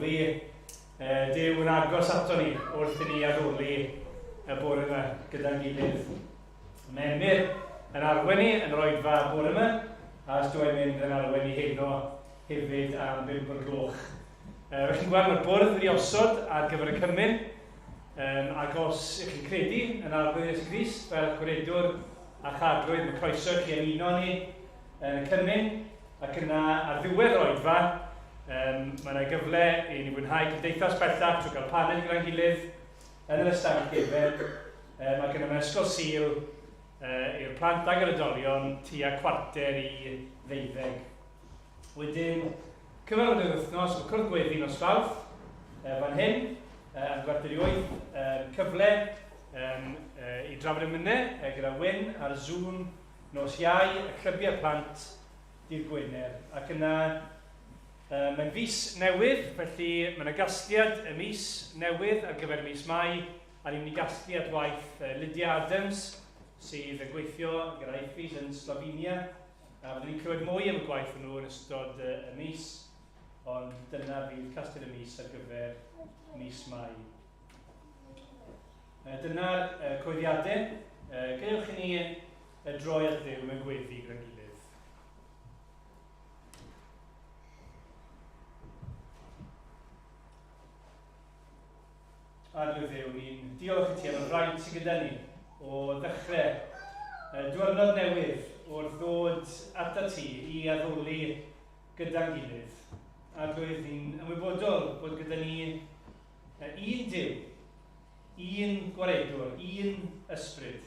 gweddi Duw yn agos ato ni wrth i ni addoli y bore yma gyda'n gilydd. Mae Emyr yn arwain ni yn yr oedfa bore yma, a os dwi'n mynd yn arwain ni heno hefyd am 5 o'r gloch. Felly chi'n gweld mae'r bwrdd wedi osod ar gyfer y cymun, ac os ych chi'n credu yn Arglwydd Iesu Grist fel gwaredwr a chadlwydd, mae croeso i chi ymuno ni yn y cymun, ac yna ar ddiwedd yr oedfa, mae yna gyfle i ni fwynhau cymdeithas bellach trwy gael paned gyda'n gilydd yn yr ystafell gefen, ac yna mae Ysgol Sul i'r plant ag yr oedolion tua 11:45. Wedyn, cyfarfod yr wythnos, mae cwrdd gweddi nos Fawrth, fan hyn, am 7:45, cyfle i drafod emynau gyda Wyn ar Zoom nos Iau, y clybiau plant dydd Gwener. Ac yna, mae'n fis newydd, felly mae yna gasgliad y mis newydd ar gyfer mis Mai, a ni'n mynd i gasglu at waith Lydia Adams, sydd yn gweithio gyda IFIs yn Slovenia. A fyddwn ni'n clywed mwy am y gwaith hwnnw yn ystod y mis, ond dyna fydd casgliad y mis ar gyfer mis Mai. Dyna'r coeddiadau. Gadewch i ni droi at Dduw mewn gweddi gyda'n gilydd. Arglwydd Dduw, ni'n diolch i ti am y fraint sydd gyda ni o ddechrau diwrnod newydd wrth ddod atat ti i addoli gyda'n gilydd. Arglwydd, ni'n ymwybodol bod gyda ni un Duw, un Gwaredwr, un Ysbryd.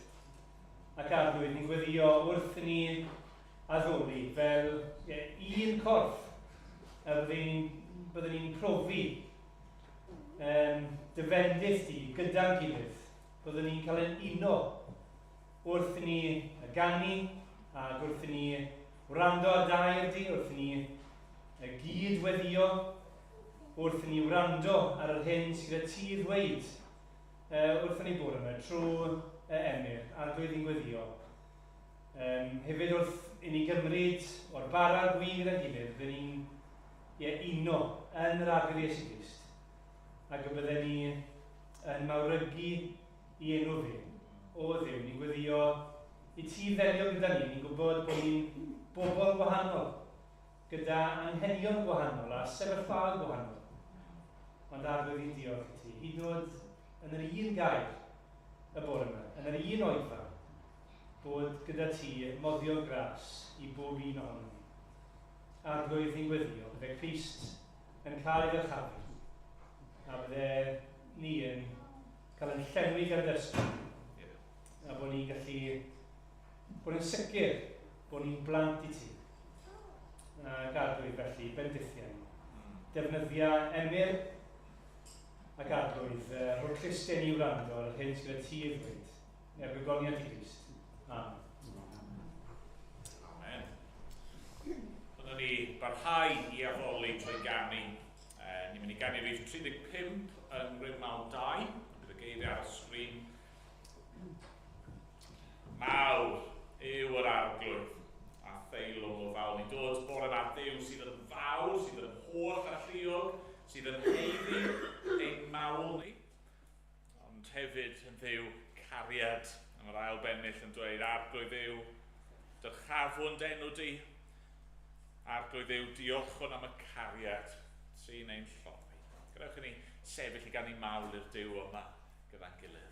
Ac Arglwydd, ni'n gweddio wrth i ni addoli fel un corff, a byddwn ni'n profi dy fendith di gyda'n gilydd. Byddwn ni'n cael ein uno wrth i ni ganu ac wrth i ni wrando ar dair di, wrth i ni gyd weddio, wrth i ni wrando ar yr hyn sydd gyda ti i ddweud wrth ni bore yma trwy Emyr, Arglwydd i'n gweddio. Hefyd wrth i ni gymryd o'r bara a'r gwin gyda'n gilydd, byddwn ni'n ie, uno yn yr Arglwydd Iesu Grist, ac y bydden ni yn mawrygu i enw fe. O Dduw, ni'n gweddio i ti ddelio gyda ni, ni'n gwybod bod ni'n bobl gwahanol, gyda anghenion gwahanol a sefyllfaoedd gwahanol. Ond Arglwydd, ni'n diolch i ti, hyd yn oed yn yr un gair y bore yma, yn yr un oedfa, bod gyda ti moddion gras i bob un ohonom ni. Arglwydd, ni'n gweddio, bydde Crist yn cael ei ddyrchafu, a bydde ni yn cael yn llenwi gan dy ysbryd, a bod ni'n gallu bod yn sicr bod ni'n blant i ti. Ac Arglwydd, felly, bendithiau ni. Defnyddia Emyr ac Arglwydd, rho clustiau ni wrando ar yr hyn sydd gyda ti i ddweud, er gogoniant i Grist. Amen. Amen. Byddwn ni barhau i addoli trwy ganu. Ni'n mynd i ganu rhif 35 yng Ngrymawl 2. Bydd y geiriau ar y sgrin. Mawr yw yr Arglwydd a theilwng o fawl. Ni'n dod bore yma Dduw sydd yn fawr, sydd yn holl alluog, sydd yn haeddu ein mawl ni, ond hefyd yn Dduw cariad. A mae'r ail bennill yn dweud, Arglwydd Dduw, dyrchafwn d'enw di. Arglwydd Dduw, diolchwn am y cariad sy'n ein llofi. Gadewch i ni sefyll i ganu mawl i'r Duw yma gyda'n gilydd.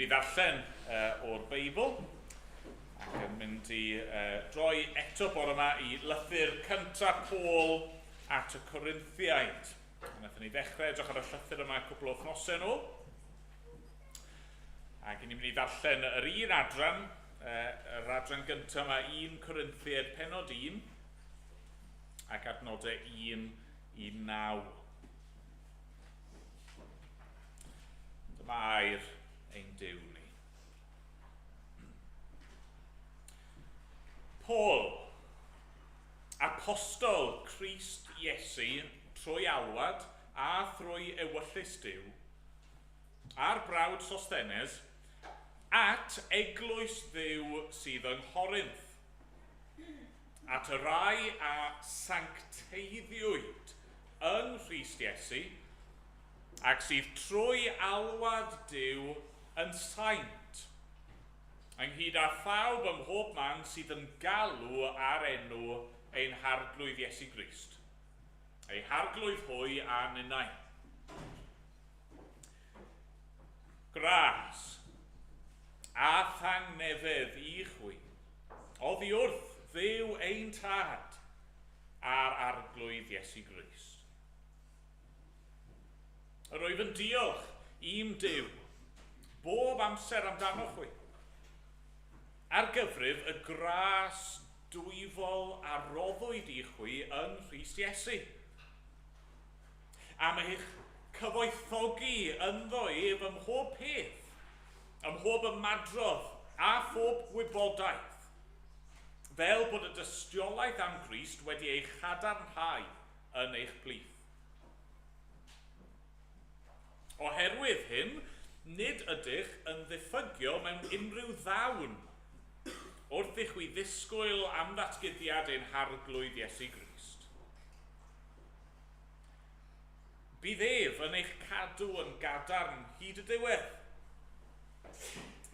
mynd i ddarllen o'r Beibl ac yn mynd i droi eto bore yma i lythyr cyntaf Paul at y Corinthiaid. Wnaethon ni ddechrau edrych ar y llythyr yma cwpl o wythnosau yn ôl. Ac ni'n mynd i ddarllen yr un adran, yr adran gyntaf yma, 1 Corinthiaid penod 1, ac adnodau 1 i 9. Dyma air ein Duw ni. Paul, apostol Crist Iesu trwy alwad a thrwy ewyllys Duw, a'r brawd Sosthenes, at eglwys Dduw sydd yng Nghorinth, at y rhai a sancteiddiwyd yng Nghrist Iesu, ac sydd trwy alwad Duw yn saint, ynghyd â phawb ym mhob man sydd yn galw ar enw ein Harglwydd Iesu Grist, ei Harglwydd hwy a ninnau. Gras a thangnefedd i chwi, oddi wrth Dduw ein Tad a'r Arglwydd Iesu Grist. Yr wyf yn diolch i'm Duw bob amser amdanoch chwi, ar gyfrif y gras dwyfol a roddwyd i chwi yng Nghrist Iesu, am eich cyfoethogi ynddo ef ym mhob peth, ym mhob ymadrodd a phob gwybodaeth, fel bod y dystiolaeth am Grist wedi ei chadarnhau yn eich plith. Oherwydd hyn, nid ydych yn ddiffygio mewn unrhyw ddawn wrth i chwi ddisgwyl am ddatguddiad ein Harglwydd Iesu Grist. Bydd ef yn eich cadw yn gadarn hyd y diwedd,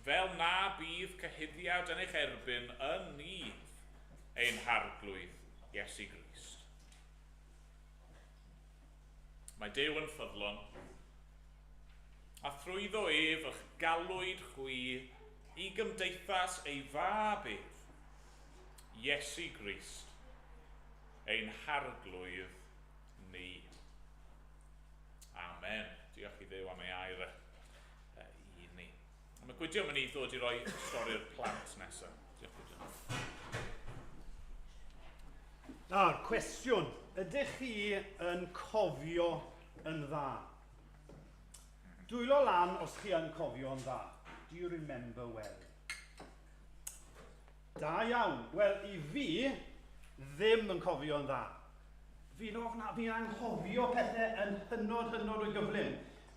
fel na bydd cyhuddiad yn eich erbyn yn nydd ein Harglwydd Iesu Grist. Mae Duw yn ffyddlon, a thrwyddo ef ych galwyd chwi i gymdeithas ei fab ef, Iesu Grist, ein Harglwydd ni. Amen. Diolch i Dduw am ei air i ni. A mae Gwydion mynd i ddod i roi stori'r plant nesaf. Diolch, Gwydion. Nawr, cwestiwn. Ydych chi yn cofio yn dda? Dwylo lan os chi yn cofio yn dda. Do you remember well? Da iawn. Wel, i fi, ddim yn cofio yn dda. Fi'n ofna, fi'n anghofio pethau yn hynod, hynod o gyflym.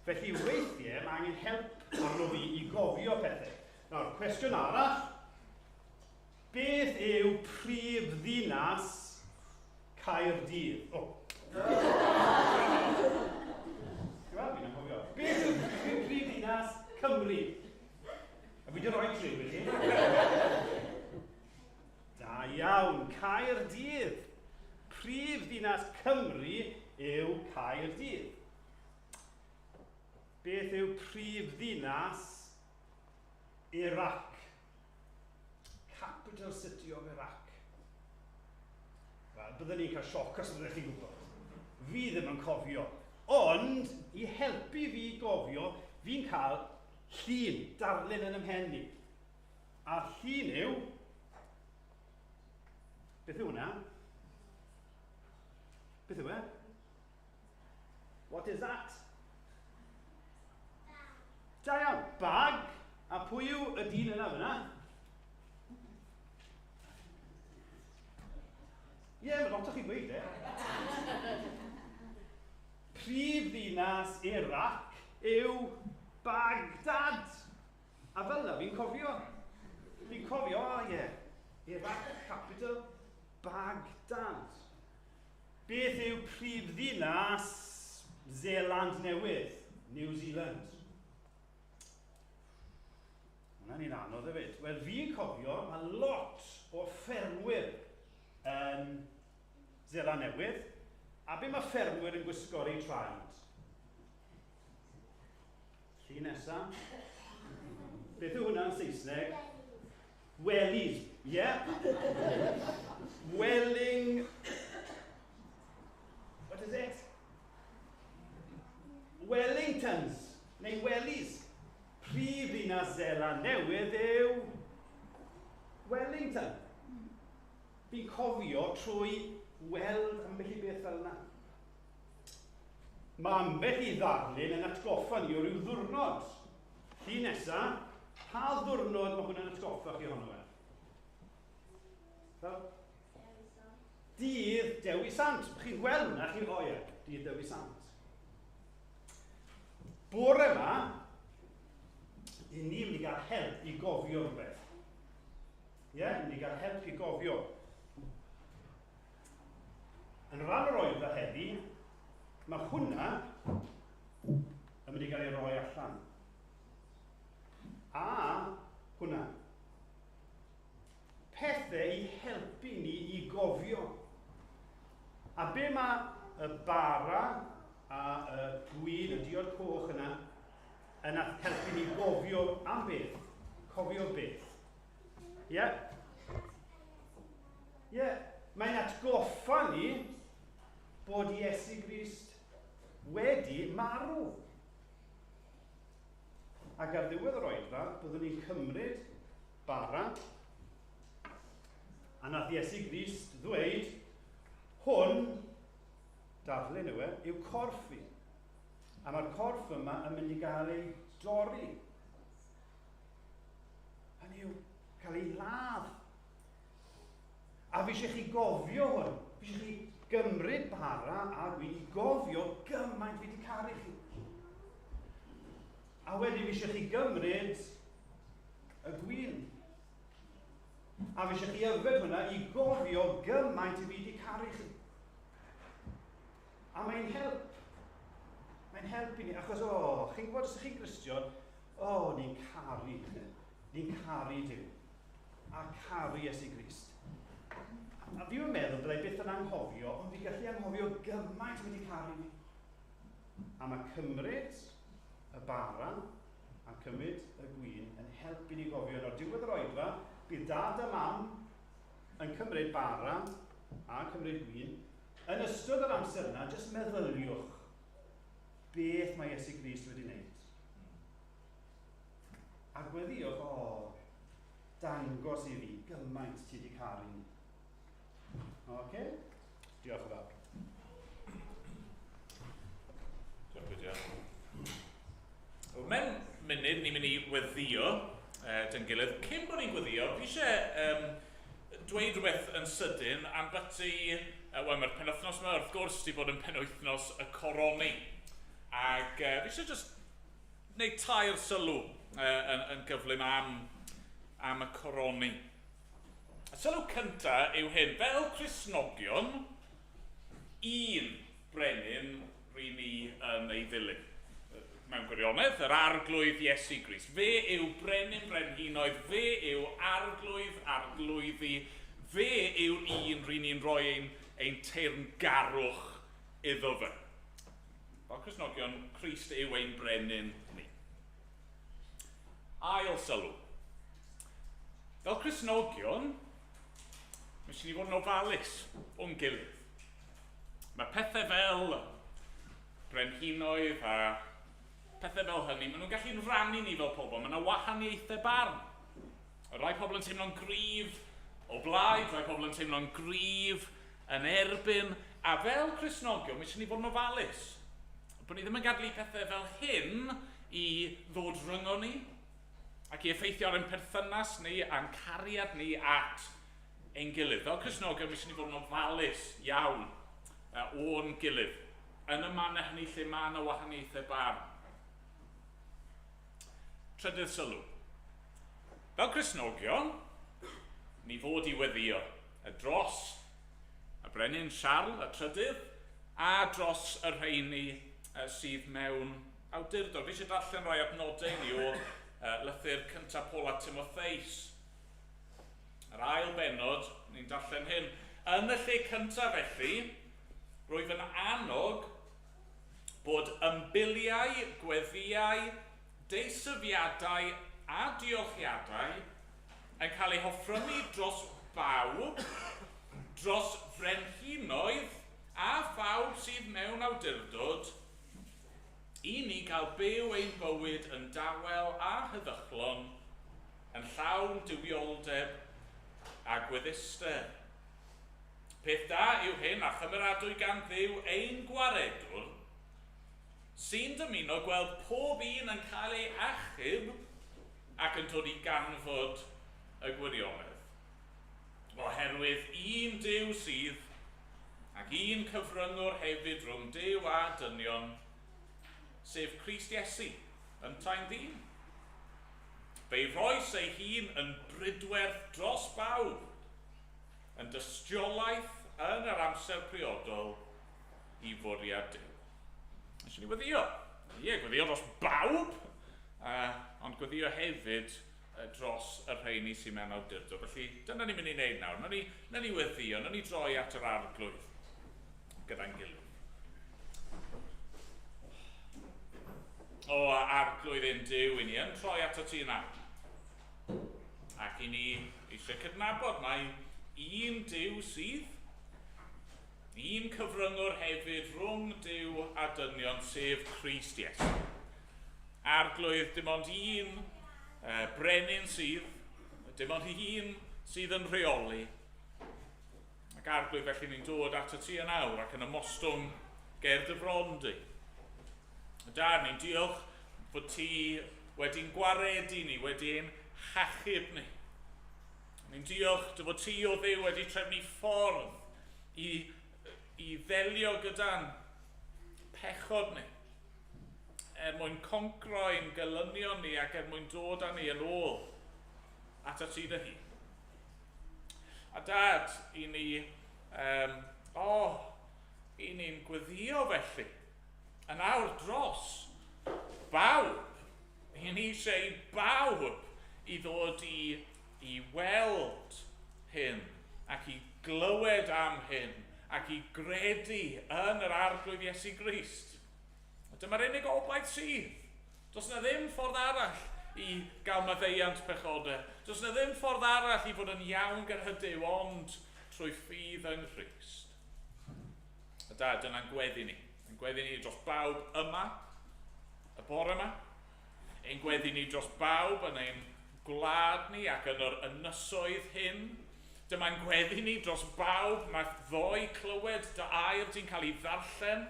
Felly weithiau mae angen help arno fi i gofio pethau. Nawr, cwestiwn arall. Beth yw prif ddinas Caerdydd? O. Ti'n weld, fi'n anghofio. Beth yw prif ddinas Cymru? A fi wedi rhoi cliw i chi. Da iawn, Caerdydd. Prif ddinas Cymru yw Caerdydd. Beth yw prif ddinas Iraq? Capital city of Iraq. Wel, byddwn ni'n cael sioc os byddech chi'n gwybod. Fi ddim yn cofio. Ond, i helpu fi gofio, fi'n cael llun, darlun yn ymhen i. A'r llun yw... Beth yw hwnna? Beth yw e? What is that? Da iawn. Bag. A pwy yw y dyn yna fyna? Ie, yeah, mae lot o chi'n gweud e. Prif ddinas Iraq yw Baghdad. A fel yna fi'n cofio. Fi'n cofio, o ie. Yeah. Iraq capital, Baghdad. Beth yw prif ddinas Zeland Newydd? New Zealand. Hwna'n un anodd hefyd. Wel, fi'n cofio, mae lot o ffermwyr yn Zeland Newydd, a be mae ffermwyr yn gwisgo ar eu traed? Llun nesaf. Beth yw hwnna'n Saesneg? Wellies. Ie. Yeah. Welling... What is it? Wellingtons, neu Wellies. Prif ddinas Seland Newydd yw Wellington. Fi'n cofio trwy weld ambell i beth fel yna. Mae ambell i ddarlun yn atgoffa ni o ryw ddwrnod. Llun nesa, pa ddwrnod mae hwnna'n atgoffa chi ohono fe? Fel? Dydd Dewi Sant. Chi'n gweld hwnna, chi'n, o ie, Dydd Dewi Sant. Bore yma, i ni mynd i gael help i gofio rhywbeth. Ie, yeah, mynd i gael help i gofio. Yn rhan o'r oedfa heddi, mae hwnna yn mynd i gael ei roi allan. A hwnna. Pethau i helpu ni i gofio. A be mae y bara a y gwin, y diod coch yna, yn helpu ni gofio am beth? Cofio beth? Ie? Yeah? Ie, yeah. Mae'n atgoffa ni bod Iesu Grist wedi marw. Ac ar ddiwedd yr oedfa, byddwn ni'n cymryd bara, a nath Iesu Grist ddweud, hwn, darlun yw e, yw corff fi. A mae'r corff yma yn mynd i gael ei dorri. Hynny yw, cael ei ladd. A fi eisiau chi gofio hwn. Fi eisiau chi gymryd bara a gwin i gofio gymaint fi wedi caru chi. A wedyn fi eisiau chi gymryd y gwin. A fi eisiau chi yfed hwnna i gofio gymaint i fi wedi caru chi. A mae'n help. Mae'n help i ni, achos, o, oh, chi'n gwybod os ydych chi'n Gristion, o, oh, ni'n caru, ni'n caru Duw. A caru Iesu Grist. A fi yn meddwl byddai byth yn anghofio, ond fi gallu anghofio gymaint wedi caru fi. A mae cymryd y bara a cymryd y gwin yn helpu ni gofio. Yn o'r diwedd yr oedfa, bydd dad a mam yn cymryd bara a cymryd gwin. Yn ystod yr amser yna, jyst meddyliwch beth mae Iesu Grist wedi wneud. A gweddiwch, o, dangos i fi gymaint ti wedi caru ni. Oce? Okay? Diolch yn fawr. Diolch, diolch. Mewn munud, ni'n mynd i weddio dyn gilydd. Cyn bod ni'n gweddio, fi eisiau dweud rhywbeth yn sydyn am byti, wel, mae'r penwythnos yma wrth gwrs wedi bod yn penwythnos y coroni. Ac fi eisiau just wneud tair sylw yn gyflym am y coroni. Y sylw cyntaf yw hyn, fel Cristnogion, un brenin ry'n ni yn ei ddilyn. Mewn gwirionedd, yr Arglwydd Iesu Grist. Fe yw brenin brenhinoedd, fe yw arglwydd arglwyddi, fe yw'r un ry'n ni'n rhoi ein teyrngarwch iddo fe. Fel Cristnogion, Crist yw ein brenin ni. Ail sylw. Fel Cristnogion, mae eisiau ni fod yn ofalus o'n gilydd. Mae pethau fel brenhinoedd a pethau fel hynny, maen nhw'n gallu'n rhannu ni fel pobl. Mae yna wahaniaethau barn. Rai pobl yn teimlo'n gryf o blaid, rai pobl yn teimlo'n gryf yn erbyn. A fel Cristnogion, mae eisiau ni fod yn ofalus. Bod ni ddim yn gadw pethau fel hyn i ddod rhyngo ni ac i effeithio ar ein perthynas ni a'n cariad ni at ein gilydd. Fel Cristnogion, mae eisiau ni fod yn ofalus iawn o'n gilydd yn y mannau hynny lle mae yna wahaniaethau barn. Trydydd sylw. Fel Cristnogion, ni fod i weddio y dros y brenin Siarl y trydydd a dros y rheini sydd mewn awdurdod. Fi eisiau darllen rhai adnodau ni o lythyr cyntaf Paul a Timotheus. Yr ail bennod, ni'n darllen hyn. Yn y lle cyntaf felly, rwyf yn annog bod ymbiliau, gweddïau, deisyfiadau a diolchiadau yn cael eu hoffrymu dros bawb, dros frenhinoedd a phawb sydd mewn awdurdod, i ni gael byw ein bywyd yn dawel a heddychlon, yn llawn duwioldeb a gwedduster. Peth da yw hyn a chymeradwy gan Dduw ein Gwaredwr, sy'n dymuno gweld pob un yn cael ei achub ac yn dod i ganfod y gwirionedd. Oherwydd un Duw sydd, ac un cyfryngwr hefyd rhwng Duw a dynion, sef Crist Iesu, yntau'n ddyn. Fe'i rhoes ei hun yn bridwerth dros bawb, yn dystiolaeth yn yr amser priodol i fwriad Duw. Eisiau ni weddio. Ie, gweddio dros bawb, ond gweddio hefyd dros y rheini sy'n mewn awdurdod. Felly, dyna ni'n mynd i wneud nawr. Nawn ni weddio, nawn ni droi at yr Arglwydd gyda'n gilydd. O, Arglwydd ein Duw, i ni yn troi ato ti nawr. Ac i ni eisiau cydnabod mai un Duw sydd, un cyfryngwr hefyd rhwng Duw a dynion, sef Crist Iesu. Arglwydd, dim ond un brenin sydd, dim ond un sydd yn rheoli. Ac Arglwydd, felly ni'n dod ato ti yn awr ac yn ymostwng ger dy fron di. Da, ni'n diolch fod ti wedi'n gwaredu ni, wedi'n hachub ni. Ni'n diolch dy fod ti o Dduw wedi trefnu ffordd i ddelio gyda'n pechod ni, er mwyn concro ein gelynion ni ac er mwyn dod â ni yn ôl at ti dy hun. A Dad, i ni, i ni'n gweddio felly, yn awr dros bawb. I ni eisiau i bawb i ddod i weld hyn ac i glywed am hyn ac i gredu yn yr Arglwydd Iesu Grist. A dyma'r unig obaith sydd. Does na ddim ffordd arall i gael maddeuant pechodau. Does na ddim ffordd arall i fod yn iawn gyda Duw ond trwy ffydd yng Nghrist. A da, dyna'n gweddi ni. Yn gweddi ni dros bawb yma, y bore yma. Ein gweddi ni dros bawb yn ein gwlad ni ac yn yr ynysoedd hyn. Dyma'n gweddi ni dros bawb nath ddoe clywed dy air di'n cael ei ddarllen.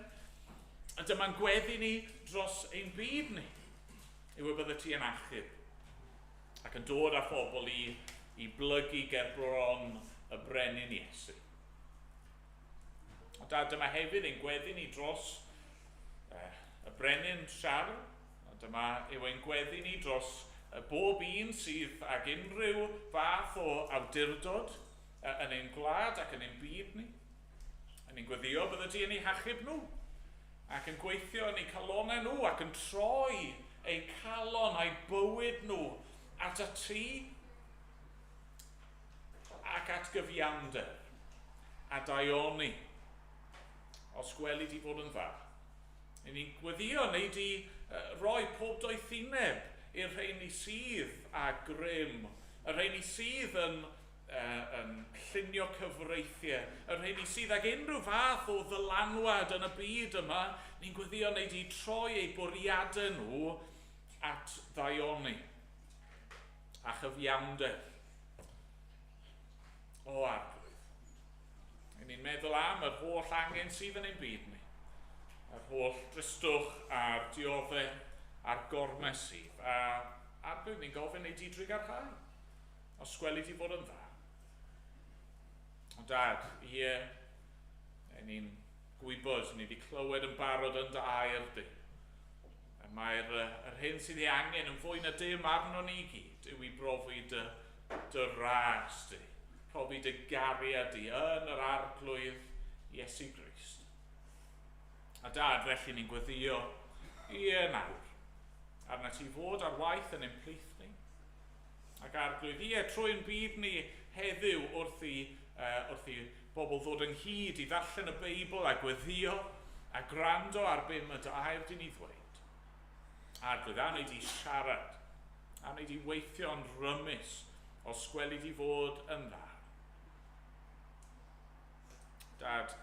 A dyma'n gweddi ni dros ein byd ni, yw y bydde ti yn achub ac yn dod â phobl i blygu ger bron y brenin Iesu. A da, dyma hefyd ein gweddi ni dros y brenin Siarl, a dyma yw ein gweddi ni dros bob un sydd ag unrhyw fath o awdurdod yn ein gwlad ac yn ein byd ni. A ni'n gweddio bydde ti yn eu hachub nhw, ac yn gweithio yn eu calonau nhw, ac yn troi eu calon a'u bywyd nhw at y ti ac at gyfiawnder a daioni, os gweli di fod yn dda. I ni'n gweddio neu di roi pob doethineb i'r rheini sydd â grym, y rheini sydd yn llunio cyfreithiau, y rheini sydd ag unrhyw fath o ddylanwad yn y byd yma, ni'n gweddio neu di troi eu bwriadau nhw at ddaioni a chyfiawnder. O Arglwydd, ni'n meddwl am yr holl angen sydd yn ein byd ni, yr holl dristwch a'r dioddef a'r gormes sydd, a Arglwydd, ni'n gofyn ei di drugarhau, os gweli di fod yn dda. Ond Dad, ie, ni'n gwybod, ni wedi clywed yn barod yn dy air di. A mae'r yr hyn sydd ei angen yn fwy na dim arno ni i gyd yw i brofi dy ras di, profi dy gariad di yn yr Arglwydd Iesu Grist. A Dad, felly ni'n gweddio, ie nawr, arna ti fod ar waith yn ein plith ni, ac Arglwydd, ie, trwy'n byd ni heddiw wrth i bobl ddod ynghyd i ddarllen y Beibl a gweddio a gwrando ar be mae dy air di'n ei ddweud. Arglwydd, a wneud i siarad. A wneud i weithio'n rymus os gweli di fod yn dda. Dad,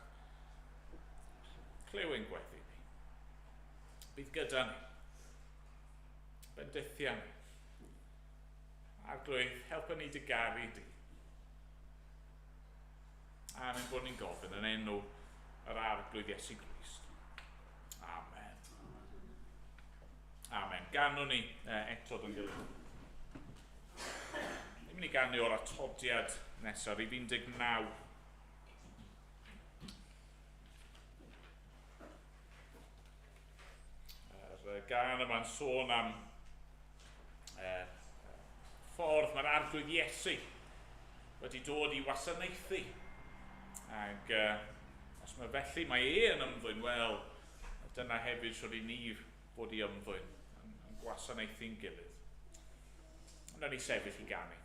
clyw ein gweddi ni. Bydd gyda ni. Bendithia ni. Arglwydd, helpa ni dy garu di. A ein bod ni'n gofyn yn enw yr Arglwydd Iesu Grist. Amen. Amen. Ganwn ni eto dyn gilydd. Ni'n mynd i ganu o'r atodiad nesaf, rhif 19. Yr gan yma'n sôn am ffordd mae'r Arglwydd Iesu wedi dod i wasanaethu. Ac os mae felly mae e yn ymddwyn, wel, dyna hefyd sydd i ni fod i ymddwyn, yn gwasanaethu'n gilydd. Wnawn ni sefyll i ganu.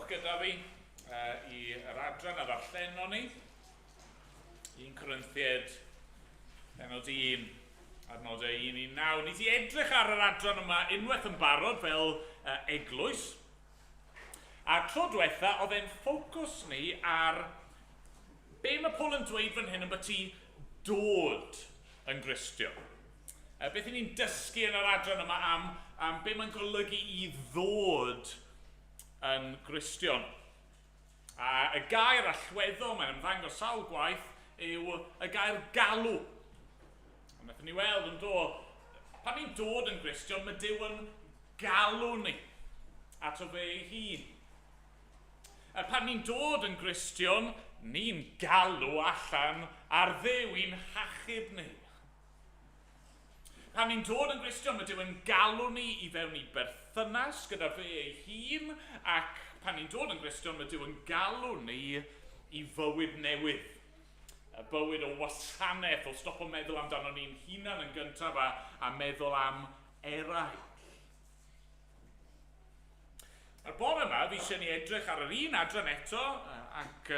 Gyda fi i yr adran a ddarllenon ni. 1 Corinthiaid, pennod 1, adnodau 1 i 9. Ni 'di edrych ar yr adran yma unwaith yn barod fel eglwys. A tro diwetha, oedd e'n ffocws ni ar be mae Paul yn dweud fan hyn ambyti dod yn Gristion. Beth 'y ni'n dysgu yn yr adran yma am be mae'n golygu i ddod yn Gristion. A y gair allweddol, mae'n ymddangos sawl gwaith, yw y gair galw. Wnaethon ni weld yn do, pan ni'n dod yn Gristion, mae Duw yn galw ni ato fe ei hun. A pan ni'n dod yn Gristion, ni'n galw allan ar Dduw i'n hachub ni. Pan ni'n dod yn Gristion, mae Duw yn galw ni i fewn i berthynas gyda fe ei hun, ac pan ni'n dod yn Gristion, mae Duw yn galw ni i fywyd newydd. Y bywyd o wasanaeth, o stopo meddwl amdano ni'n hunan yn gyntaf a meddwl am eraill. A'r bore yma, fi eisiau ni edrych ar yr un adran eto, ac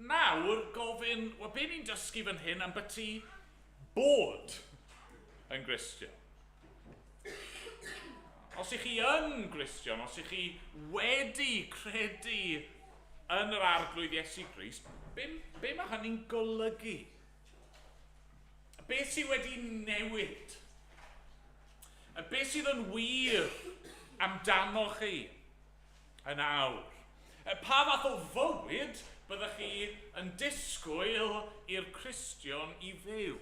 nawr gofyn, wel, be ni'n dysgu fan hyn am byti bod yn Gristion? Os ych chi yn Gristion, os ych chi wedi credu yn yr Arglwydd Iesu Grist, be mae hynny'n golygu? Beth sydd wedi newid? A beth sydd yn wir amdanoch chi yn awr? Pa fath o fywyd byddech chi yn disgwyl i'r Cristion i fyw?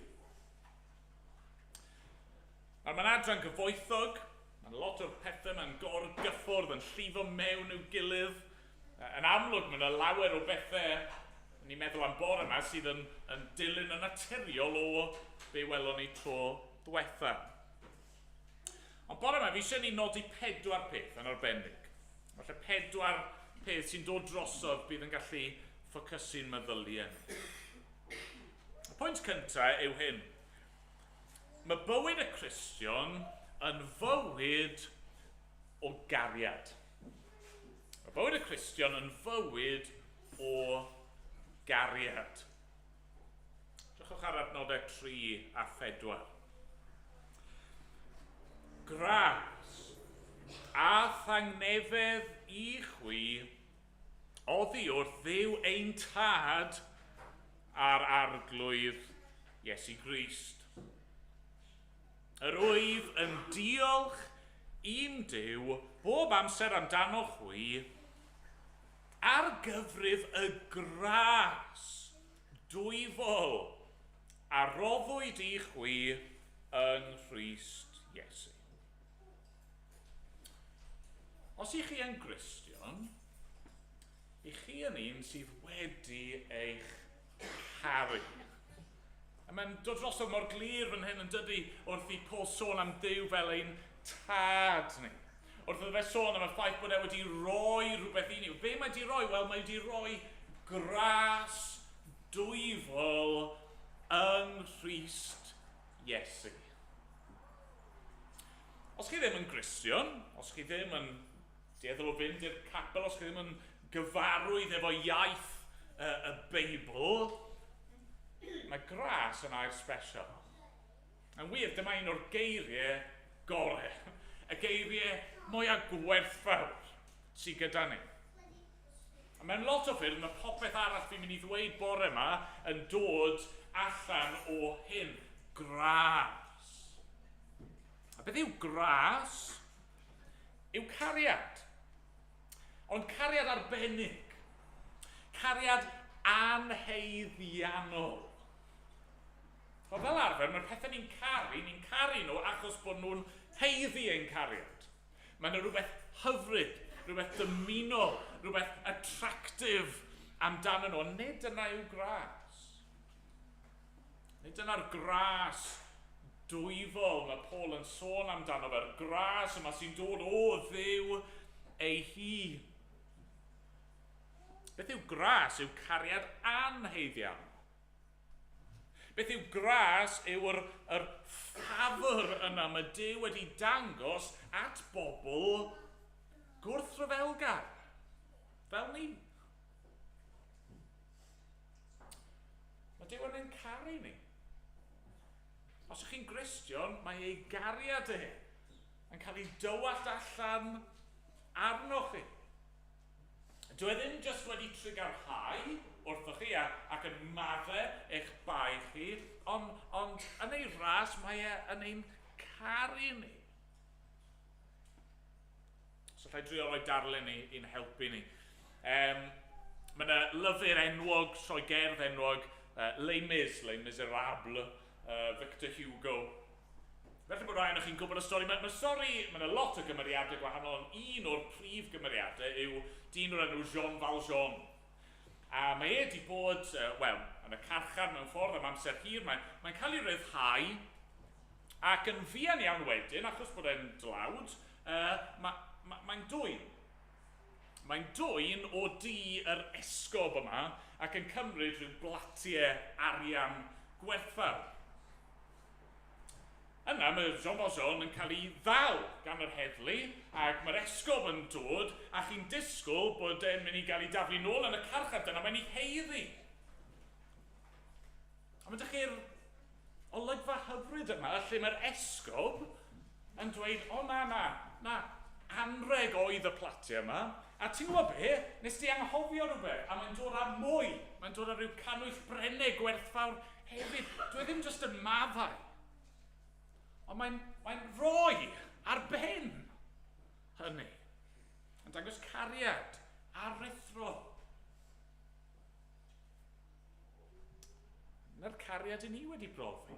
Nawr, mae'n adran gyfoethog, mae'n lot o'r pethau mae'n gorgyffwrdd, yn llifo mewn i'w gilydd. Yn amlwg, mae yna lawer o bethau ni'n meddwl am bore yma sydd yn dilyn yn naturiol o be welon ni tro diwetha. Ond bore yma, fi eisiau ni nodi 4 peth yn arbennig. Falle 4 peth sy'n dod drosodd bydd yn gallu ffocysu'n meddyliau ni. Y pwynt cyntaf yw hyn. Mae bywyd y Cristion yn fywyd o gariad. Mae bywyd y Cristion yn fywyd o gariad. Drychwch ar adnodau 3 a 4. Gras a thangnefedd i chwi oddi wrth Dduw ein Tad a'r Arglwydd Iesu Grist. Yr wyf yn diolch i'm Duw bob amser amdano chwi ar gyfrif y gras dwyfol a roddwyd i chwi yng Nghrist Iesu. Os ych chi yn Gristion, ych chi yn un sydd wedi eich caru. A mae'n dod drosodd mor glir fan hyn yn dydy wrth i Paul sôn am Dduw fel ein tad ni. Wrth iddo fe sôn am y ffaith bod e wedi rhoi rhywbeth i ni. Be mae wedi rhoi? Wel, mae wedi rhoi gras dwyfol yng Nghrist Iesu. Os chi ddim yn Gristion, os chi ddim yn dueddol o fynd i'r capel, os chi ddim yn gyfarwydd efo iaith y Beibl, mae gras yn air special. Yn wir, dyma un o'r geiriau gorau, y geiriau mwyaf gwerthfawr sydd gyda ni. A mewn lot o ffyrdd, mae popeth arall fi'n mynd i ddweud bore yma yn dod allan o hyn, gras. A beth yw gras? Yw cariad. Ond cariad arbennig. Cariad anhaeddiannol. Wel, fel arfer, mae'r pethau ni'n caru nhw achos bod nhw'n haeddu ein cariad. Mae yna rhywbeth hyfryd, rhywbeth dymunol, rhywbeth attractive amdano nhw, ond nid dyna yw gras. Nid dyna'r gras dwyfol mae Paul yn sôn amdano fe'r gras yma sy'n dod o Dduw ei hun. Beth yw gras? Yw cariad anhaeddiannol. Beth yw gras? Yw yr ffafr yna mae Duw wedi dangos at bobl gwrthryfelgar, fel ni. Mae Duw yn ein caru ni. Os ydych chi'n Gristion, mae ei gariad e yn cael ei dywallt allan arnoch chi. Dyw e ddim jyst wedi trugarhau wrthoch chi ac yn maddau eich bai chi, ond yn ei ras mae e yn ein caru ni. So allai drio roi darlun i'n helpu ni. Mae yna lyfr enwog, sioe gerdd enwog, Les Mis, Les Miserables. Victor Hugo. Felly bod rhai ohonoch chi'n gwybod y stori. Mae stori, mae yna lot o gymeriadau gwahanol, ond un o'r prif gymeriadau yw dyn o'r enw Jean Valjean. A mae e wedi bod, wel, yn y carchar mewn ffordd am amser hir. Mae'n cael ei ryddhau ac yn fuan iawn wedyn, achos bod e'n dlawd, mae'n dwyn. Mae'n dwyn o dŷ yr esgob yma ac yn cymryd rhyw blatiau arian gwerthfawr. Yna mae Jean Valjean yn cael ei ddal gan yr heddlu ac mae'r esgob yn dod a chi'n disgwyl bod e'n mynd i gael ei daflu nôl yn y carchar, dyna mae'n ei haeddu. A mae ydych chi'r olygfa hyfryd yma lle mae'r esgob yn dweud, o na, na, na, anreg oedd y platiau yma, a ti'n gwybod be, nes di anghofio rhywbeth, a mae'n dod â mwy, mae'n dod â rhyw cannwyll brennau gwerthfawr hefyd. Dwi ddim jyst yn maddau, ond mae'n rhoi ar ben hynny. Yn dangos cariad aruthrol. Na'r cariad i ni wedi brofi.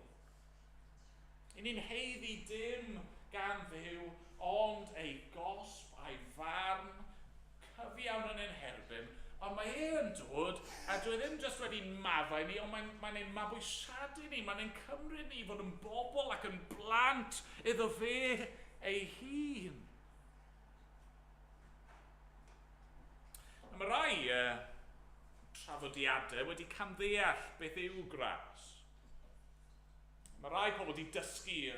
I ni'n haeddu dim gan Dduw, ond ei gosb a'i farn cyfiawn yn ein herbyn, ond mae e yn dod, a dwi ddim jyst wedi maddau ni, ond mae'n ein mabwysiadu ni, mae'n ein cymryd ni i fod yn bobl ac yn blant iddo fe ei hun. A mae rai traddodiadau wedi camddeall beth yw gras. Mae rai pobl wedi dysgu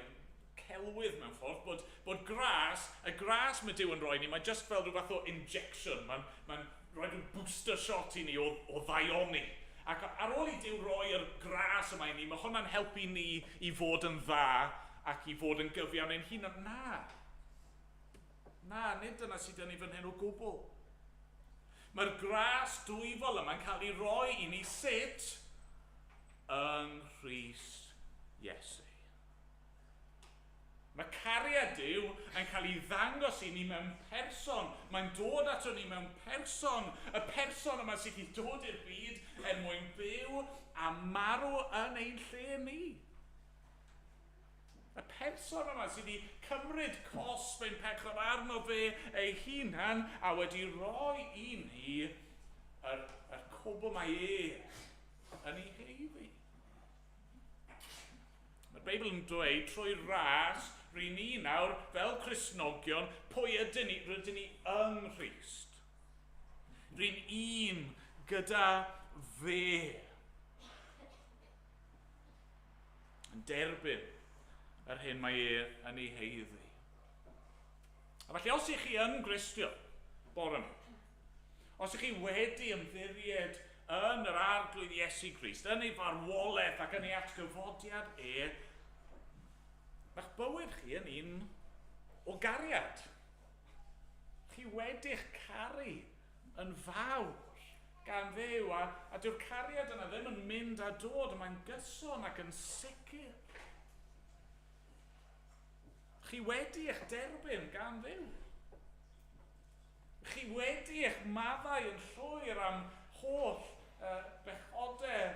celwydd mewn ffordd, bod gras, y gras mae Duw yn rhoi ni, mae just fel rhyw fath o injection, mae'n rhoi rhyw booster shot i ni o ddaioni. Ac ar ôl i Duw roi'r gras yma i ni, mae hwnna'n helpu ni i fod yn dda ac i fod yn gyfiawn ein hunan. Na. Na, nid dyna sydd 'da ni fan hyn o gwbl. Mae'r gras dwyfol yma'n cael ei roi i ni sut? Yng Nghrist Iesu. Mae cariad Duw yn cael ei ddangos i ni mewn person. Mae'n dod ato ni mewn person. Y person yma sydd wedi dod i'r byd er mwyn byw a marw yn ein lle ni. Y person yma sydd wedi cymryd cosb ein pechod arno fe ei hunan a wedi rhoi i ni yr cwbl mae e yn ei haeddu. Mae'r Beibl yn dweud trwy ras, ry'n ni nawr, fel Cristnogion, pwy ydyn ni? Rydyn ni yng Nghrist. Ry'n un gyda fe. Yn derbyn yr hyn mae e yn ei haeddu. A felly, os ych chi yn Gristion, bore yma, os ych chi wedi ymddiried yn yr Arglwydd Iesu Grist, yn ei farwolaeth ac yn ei atgyfodiad e, mae'ch bywyd chi yn un o gariad. Chi wedi'ch caru yn fawr gan Dduw, a dyw'r cariad yna ddim yn mynd a dod, mae'n gyson ac yn sicr. Chi wedi eich derbyn gan Dduw. Chi wedi eich maddau yn llwyr am holl bechodau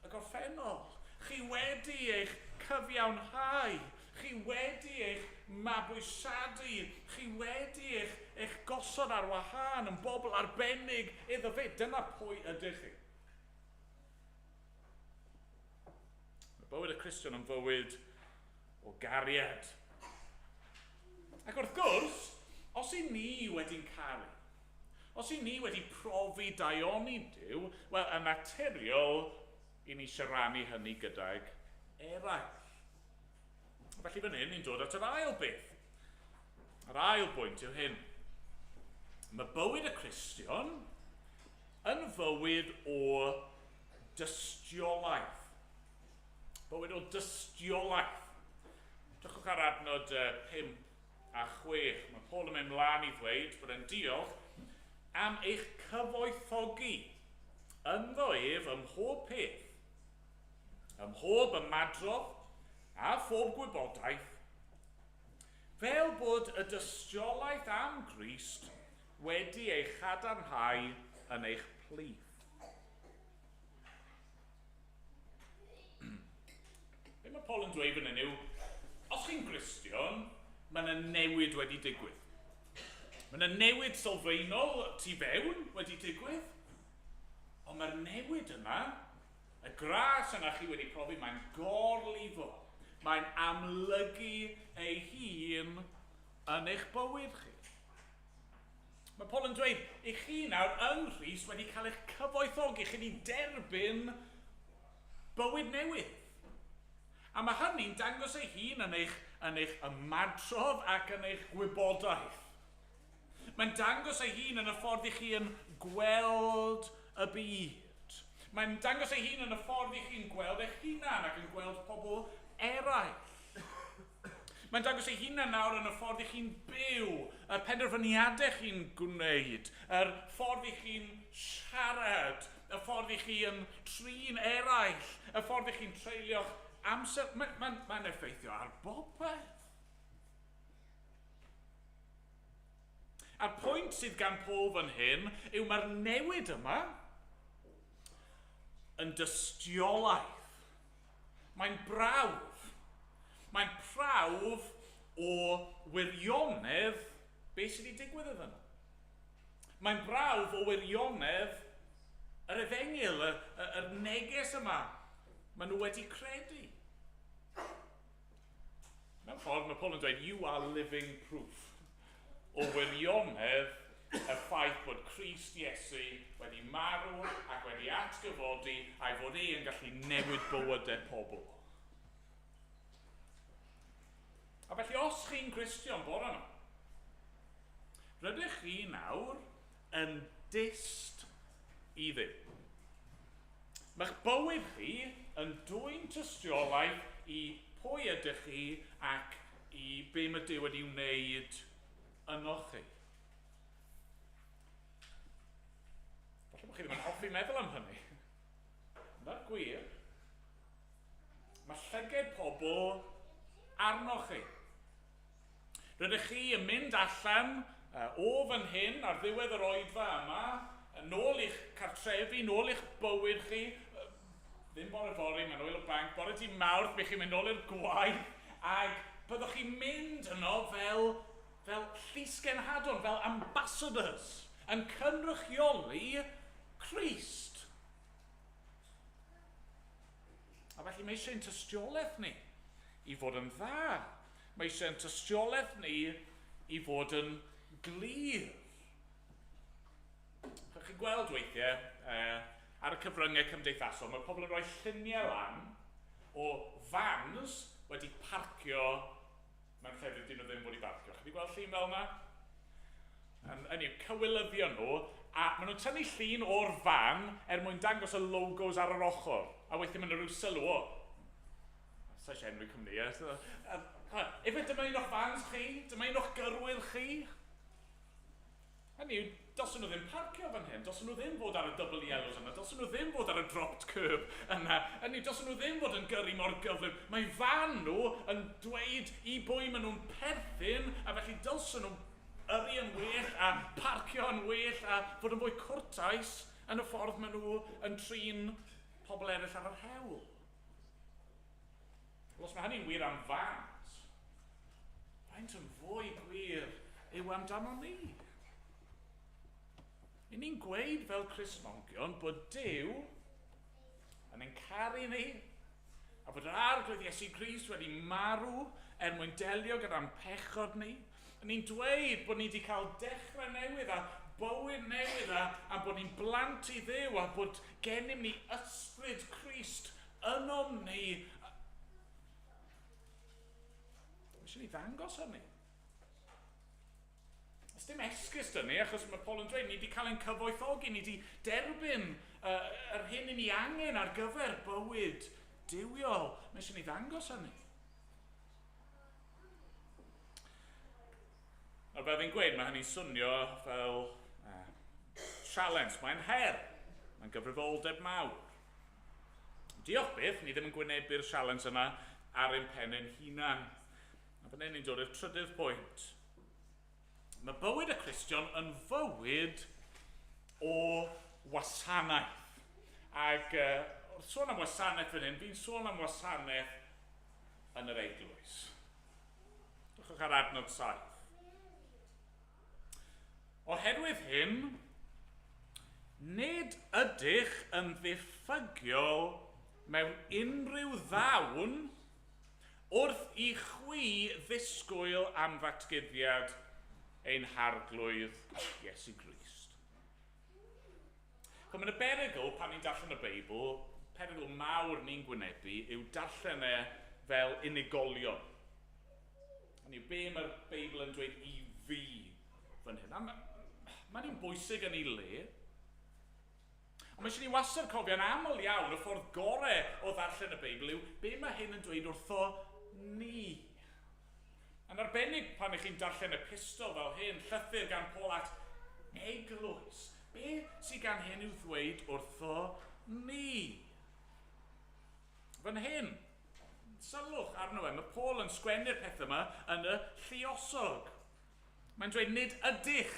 y gorffennol. Chi wedi eich cyfiawnhau. Chi wedi eich mabwysiadu. Chi wedi eich gosod ar wahân yn bobl arbennig iddo fe. Dyna pwy ydych chi. Mae bywyd y Cristion yn fywyd o gariad. Ac wrth gwrs, os i ni wedi'n caru, os i ni wedi profi daioni Duw, wel, yn naturiol, i ni siaranu hynny gydag eraill. Felly fan hyn, ni'n dod at yr ail beth. Yr ail bwynt yw hyn. Mae bywyd y Cristion yn fywyd o dystiolaeth. Bywyd o dystiolaeth. Drychwch ar adnod 5 a 6. Mae Paul yn mynd mlaen i ddweud bod e'n diolch am eich cyfoethogi ynddo ef ym mhob peth, ym mhob ymadrodd a phob gwybodaeth, fel bod y dystiolaeth am Grist wedi ei chadarnhau yn eich plith. Be mae Paul yn dweud fan hyn yw, os chi'n Gristion, mae yna newid wedi digwydd. Mae yna newid sylfaenol tu fewn wedi digwydd, ond mae'r newid yma, y gras yna chi wedi profi, mae'n gorlifo. Mae'n amlygu ei hun yn eich bywyd chi. Mae Paul yn dweud, i chi nawr yng Nghrist wedi cael eich cyfoethogi, chi wedi derbyn bywyd newydd. A mae hynny'n dangos ei hun yn eich, yn eich ymadrodd ac yn eich gwybodaeth. Mae'n dangos ei hun yn y ffordd i chi yn gweld y byd. Mae'n dangos ei hun yn y ffordd i chi'n gweld eich hunan ac yn gweld pobl eraill. Mae'n dangos ei hunan nawr yn y ffordd i chi'n byw, y penderfyniadau chi'n gwneud, yr ffordd i chi'n siarad, y ffordd i chi yn trin eraill, y ffordd i chi'n treulio'ch amser. Mae'n mae, mae effeithio ar bopeth. A'r pwynt sydd gan Paul fan hyn yw mae'r newid yma yn dystiolaeth. Mae'n brawf. Mae'n prawf o wirionedd beth sydd wedi digwydd iddyn nhw. Mae'n brawf o wirionedd yr efengyl, y, y, yr neges yma. Maen nhw wedi credu. Mewn ffordd, mae Paul yn dweud, you are living proof o wirionedd y ffaith bod Crist Iesu wedi marw ac wedi atgyfodi a'i fod e yn gallu newid bywydau pobl. A felly os chi'n Gristion bore yma, rydych chi nawr yn dyst i Dduw. Mae'ch bywyd chi yn dwyn tystiolaeth i pwy ydych chi ac i be mae Duw wedi wneud ynoch chi. Falle bod chi ddim yn hoffi meddwl am hynny. Na'r gwir. Mae llyged pobl arnoch chi. Rydych chi yn mynd allan o fan hyn ar ddiwedd yr oedfa yma, nôl i'ch cartrefi, nôl i'ch bywyd chi, ddim bore fory, mae'n wyl y banc, bore di Mawrth, bych chi'n mynd nôl i'r gwaith, ac byddwch chi'n mynd yno fel, fel llysgenhadon, fel ambassadors, yn cynrychioli Crist. A felly mae eisiau'n tystiolaeth ni i fod yn dda. Mae eisiau'n tystiolaeth ni i fod yn glir. Chych chi'n gweld weithiau ar y cyfryngau cymdeithasol, mae pobl yn rhoi lluniau lan o vans wedi parcio mewn llefydd dyn nhw ddim wedi parcio. Chi wedi gweld llun fel yna? Yn yw, cywilyddion nhw, a maen nhw'n tynnu llun o'r fan er mwyn dangos y logos ar yr ochr. A weithiau maen nhw rhyw sylw o, sa eisiau enwi cwmnïau. Efe dyma un o'ch fans chi? Dyma un o'ch gyrwyr chi? Hynny yw, dylsen nhw ddim parcio fan hyn, dylsen nhw ddim fod ar y double yellows yna, dylsen nhw ddim fod ar y dropped curb yna, hynny yw, dylsen nhw ddim fod yn gyrru mor gyflym. Mae fan nhw yn dweud i bwy maen nhw'n perthyn, a felly dylsen nhw yrru yn well a parcio yn well a fod yn fwy cwrtais yn y ffordd maen nhw yn trin pobl eraill ar yr hewl. Wel, os mae hynny'n wir am fans, faint yn fwy gwir yw amdano ni? I ni'n gweud fel Cristnogion bod Duw yn ein caru ni a bod yr Arglwydd Iesu Grist wedi marw er mwyn delio gyda'n pechod ni. Ni'n dweud bod ni wedi cael dechrau newydd a bywyd newydd a, a bod ni'n blant i Dduw a bod gennym ni ysbryd Crist ynom ni. Mae eisiau ni ddangos hynny. Os dim esgus dyn ni, achos mae Paul yn dweud, ni wedi cael ein cyfoethogi, ni wedi derbyn yr hyn i ni angen ar gyfer bywyd duwiol. Mae eisiau ni ddangos hynny. Nawr, fel fi'n gweud, mae hynny'n swnio fel challenge, mae'n her, mae'n gyfrifoldeb mawr. Diolch byth, ni ddim yn gwynebu'r sialens yma ar ein pen ein hunan. A fan hyn ni'n dod i'r trydydd pwynt. Mae bywyd y Cristion yn fywyd o wasanaeth. Ac wrth sôn am wasanaeth fan hyn, fi'n sôn am wasanaeth yn yr eglwys. Dwchwch ar adnod 7. Oherwydd hyn, nid ydych yn ddiffygiol mewn unrhyw ddawn wrth i chwi ddisgwyl am ddatguddiad ein harglwydd Iesu Grist. Ch'mod, mae'n y berygl pan ni'n darllen y Beibl, perygl mawr ni'n gwynebu yw darllen e fel unigolion. Hynny yw, be mae'r Beibl yn dweud i fi fan hyn? A mae'n un bwysig yn ei le. Ond mae eisiau ni wastad cofio'n aml iawn y ffordd gorau o ddarllen y Beibl yw be mae hyn yn dweud wrtho ni. Yn arbennig pan ych chi'n darllen epistol fel hyn, llythyr gan Paul at eglwys. Be sydd gan hyn i'w ddweud wrtho ni? Fan hyn, sylwch arno e, mae Paul yn sgwennu'r peth yma yn y lluosog. Mae'n dweud nid ydych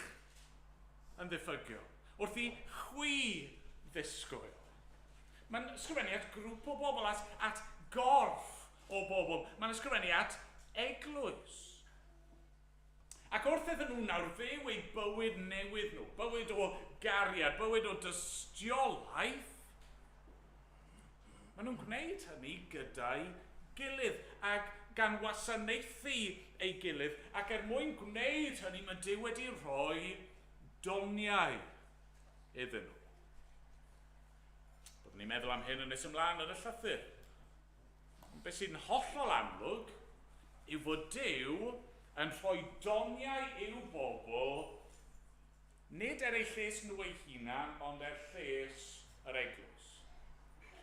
yn ddiffygiol, wrth i chwi ddisgwyl. Mae'n ysgrifennu at grŵp o bobl, at gorff o bobl. Mae'n ysgrifennu at eglwys. Ac wrth iddyn nhw nawr fyw eu bywyd newydd nhw, bywyd o gariad, bywyd o dystiolaeth, maen nhw'n gwneud hynny gyda'i gilydd ac gan wasanaethu ei gilydd, ac er mwyn gwneud hynny mae Duw wedi rhoi doniau iddyn nhw. Byddwn ni'n meddwl am hyn yn nes ymlaen yn y llythyr. Ond beth sy'n hollol amlwg yw fod Duw yn rhoi doniau i'w bobl, nid er eu lles nhw eu hunan, ond er lles yr eglwys.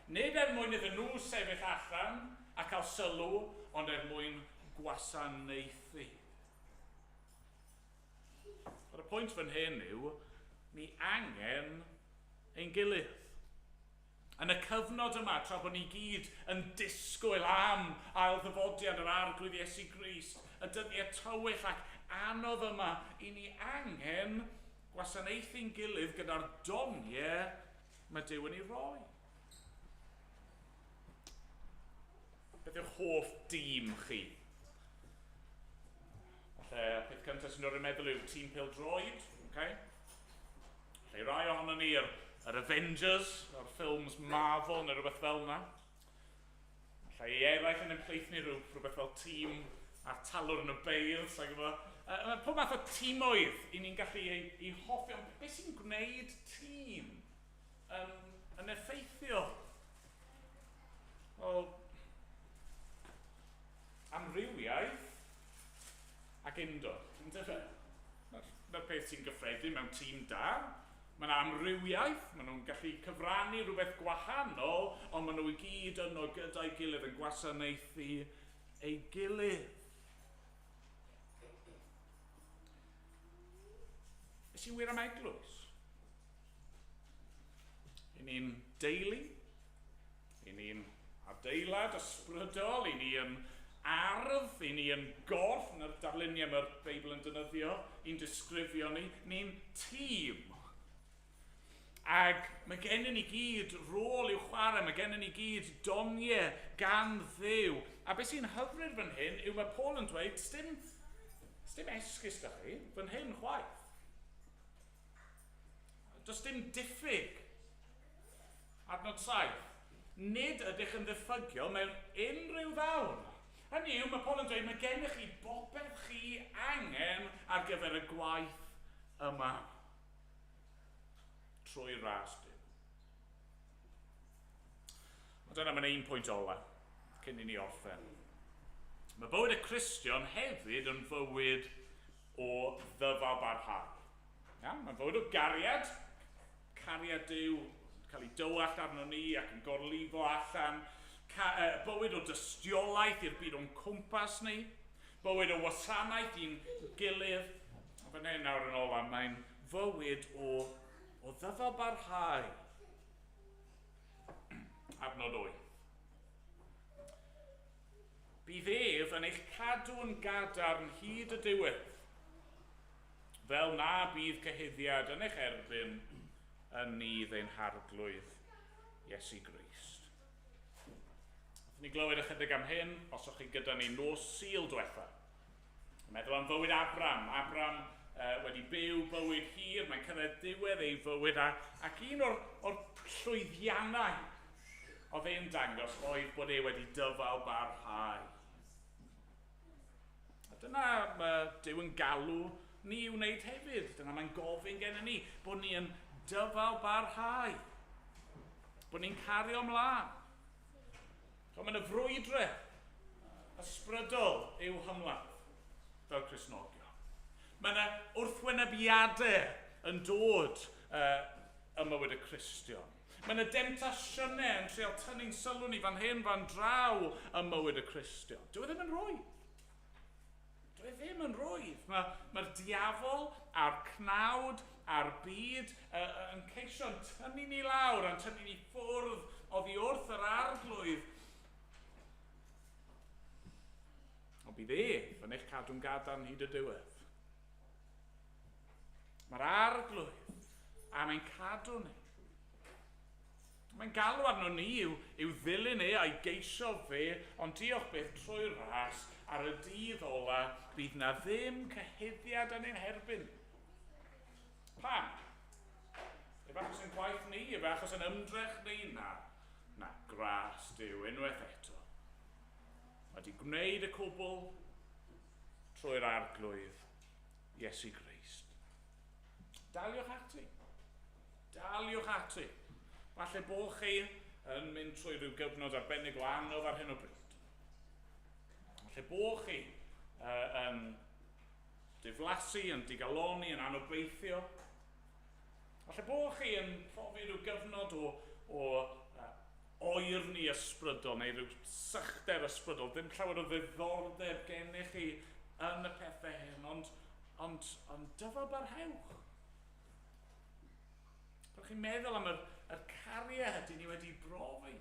Nid er mwyn iddyn nhw sefyll allan a cael sylw, ond er mwyn gwasanaethu. Ond y pwynt fan hyn yw, ni angen ein gilydd. Yn y cyfnod yma, tra bod ni gyd yn disgwyl am ail ddyfodiad yr Arglwydd Iesu Grist, y dyddiau tywyll ac anodd yma, i ni angen gwasanaethu'n gilydd gyda'r doniau mae Duw yn ei roi. Beth yw'ch hoff dîm chi? Falle peth cyntaf sy'n dod i'r meddwl yw tîm pêl-droed, okay? Falle rai ohono ni yr Avengers, o'r ffilms Marvel neu rhywbeth fel yna. Falle i eraill yn ymplith ni rhywbeth fel tîm a talwrn y beirdd, sa'n gwybod. Mae pob math o tîmoedd i ni'n gallu ei hoffi, ond beth sy'n gwneud tîm yn effeithiol? Wel, amrywiaeth ac undod, yndyfe? Na'r peth sy'n gyffredin mewn tîm da. Mae yna amrywiaeth, maen nhw'n gallu cyfrannu rhywbeth gwahanol, ond maen nhw i gyd yno gyda'i gilydd yn gwasanaethu ei gilydd. Beth sy'n wir am eglwys? I ni'n deulu, i ni'n adeilad ysbrydol, i ni yn ardd, i ni yn gorff, yn yr darluniau mae'r Beibl yn defnyddio, i'n disgrifio ni, ni'n tîm. Ac mae gennym ni gyd rôl i'w chwarae, mae gennym ni gyd doniau gan Dduw. A beth sy'n hyfryd fan hyn yw mae Paul yn dweud, sdim esgus da chi fan hyn chwaith. Does dim diffyg. Adnod 7. Nid ydych yn ddiffygiol mewn unrhyw ddawn. Hynny yw, mae Paul yn dweud, mae gennych chi bopeth chi angen ar gyfer y gwaith yma. Trwy ras Duw. Ond dyna mae'n ein pwynt ola, cyn i ni orffen. Mae bywyd y Cristion hefyd yn fywyd o ddyfalbarhau. Ja, mae'n fywyd o gariad, cariad Duw cael ei dywallt arno ni ac yn gorlifo allan, bywyd o dystiolaeth i'r byd o'n cwmpas ni, bywyd o wasanaeth i'n gilydd. A fan hyn nawr yn ola, mae'n fywyd o ddyfalbarhau. Adnod 8. Bydd ef yn eich cadw'n gadarn hyd y diwedd, fel na bydd cyhuddiad yn eich erbyn yn nydd ein harglwydd Iesu Grist. Ni glywed ychydig am hyn, os o'ch chi gyda ni nos Sul diwetha. Meddwl am fywyd Abram. Abram wedi byw bywyd hir, mae'n cyrraedd diwedd ei fywyd, ac un o'r llwyddiannau oedd e'n dangos oedd bod e wedi dyfal barhau. A dyna mae Duw yn galw ni i wneud hefyd. Dyna mae'n gofyn gennym ni, bod ni yn dyfal barhau. Bod ni'n cario ymlaen. Mae'n y frwydre ysbrydol yw hymladd fel Cristnogion. Mae yna wrthwynebiadau yn dod ym mywyd y Cristion. Mae yna demtasiynau yn treial tynnu'n sylw ni fan hyn, fan draw ym mywyd y Cristion. Dyw e ddim yn rwydd. Dyw e ddim yn rwydd. Mae'r diafol a'r cnawd a'r byd yn ceisio tynnu ni lawr a'n tynnu ni ffwrdd oddi wrth yr Arglwydd. Ond bydd ef yn eich cadw'n gadarn hyd y diwedd. Mae'r Arglwydd a mae'n cadw ni. Mae'n galw arno ni i'w ddilyn e a'i geisio fe, ond diolch byth trwy'r ras ar y dydd ola bydd na ddim cyhuddiad yn ein herbyn. Pam? Efe achos yn gwaith ni, efe achos yn ymdrech ni? Na, na, gras Duw unwaith eto. Mae wedi gwneud y cwbl trwy'r Arglwydd Iesu Grist. Daliwch ati. Daliwch ati. Falle bo chi yn mynd trwy rhyw gyfnod arbennig o anodd ar hyn o bryd. Falle bo chi yn diflasu, yn digaloni, yn anobeithio. Falle bo chi yn profi rhyw gyfnod o oerni ysbrydol neu rhyw sychder ysbrydol, ddim llawer o ddiddordeb gennych chi yn y pethau hyn, ond dyfal barhewch. Pan chi'n meddwl am yr cariad i ni wedi brofi,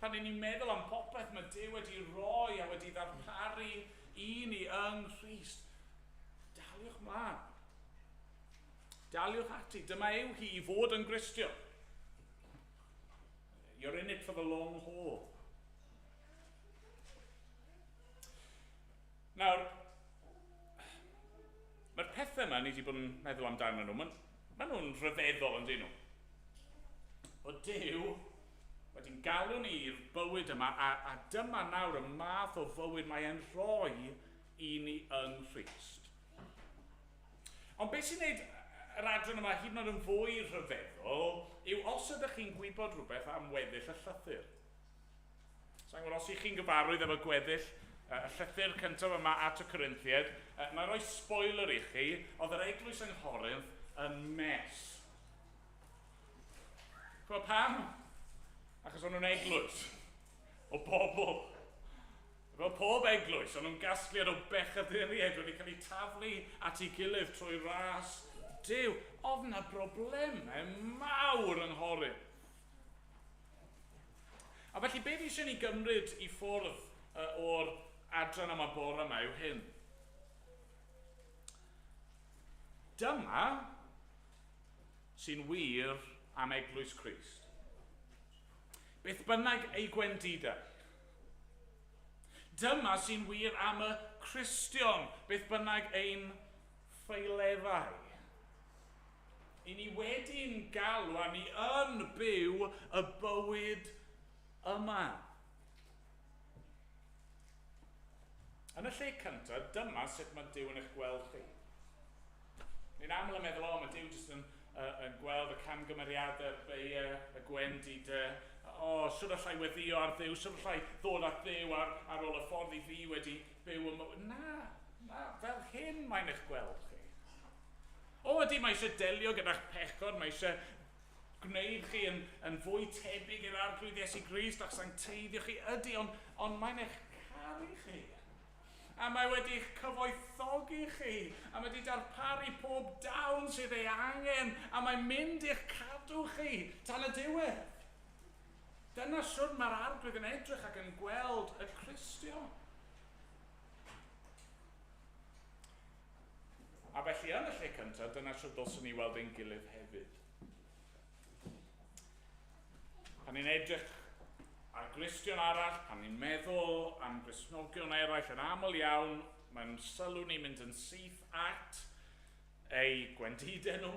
pan ni'n meddwl am popeth mae Duw wedi roi a wedi ddarparu i ni yng Nghrist, daliwch mlaen. Daliwch ati. Dyma yw hi i fod yn Gristion. You're in it for the long haul. Nawr, mae'r pethau yma ni wedi bod yn meddwl amdano nhw, maen nhw'n rhyfeddol yn dyn nhw. O Duw wedi'n galw ni i'r bywyd yma, a dyma nawr y math o fywyd mae e'n rhoi i ni yng Nghrist. Ond beth sy'n gwneud yr adran yma hyd yn oed yn fwy rhyfeddol yw os ydych chi'n gwybod rhywbeth am weddill y llythyr. Sa'n gwybod os ych chi'n gyfarwydd efo gweddill y llythyr cyntaf yma at y Corinthiaid, na i roi spoiler i chi, oedd yr eglwys yng Nghorinth yn mess. Gwybod pam? Achos o'n nhw'n eglwys o bobl. Fel pob eglwys, o'n nhw'n gasgliad o bechaduriaid wedi cael eu taflu at ei gilydd trwy ras Duw. Oedd 'na broblemau mawr yng Nghorinth. A felly, be fi eisiau ni gymryd i ffwrdd o'r adran yma bore yma yw hyn. Dyma sy'n wir am Eglwys Crist. Beth bynnag ei gwendidau. Dyma sy'n wir am y Cristion, beth bynnag ein ffaeleddau. I ni wedi'n galw a ni yn byw y bywyd yma. Yn y lle cyntaf, dyma sut mae Duw yn eich gweld chi. Ni'n aml yn meddwl, o, mae Duw jyst yn gweld y camgymeriadau, y beiau, y gwendidau. O, sut allai weddio ar Dduw, sut allai ddod at Dduw ar ôl y ffordd i fi wedi byw ym mywyd. Na, fel hyn mae'n eich gweld chi. O, ydy, mae eisiau delio gyda'ch pechod, mae eisiau gwneud chi yn fwy tebyg i'r Arglwydd Iesu Grist ac sancteiddio chi. Ydy, ond mae'n eich caru chi. A mae wedi'ch cyfoethogi chi, a mae wedi darparu pob dawn sydd ei angen, a mae'n mynd i'ch cadw chi tan y diwedd. Dyna siwr mae'r Arglwydd yn edrych ac yn gweld y Cristion. A felly yn y lle cyntaf, dyna siwr dylswn ni weld ein gilydd hefyd. Pan ni'n edrych ar Gristion arall, pan ni'n meddwl am Gristnogion eraill yn aml iawn, mae'n sylw ni'n mynd yn syth at eu gwendidau nhw,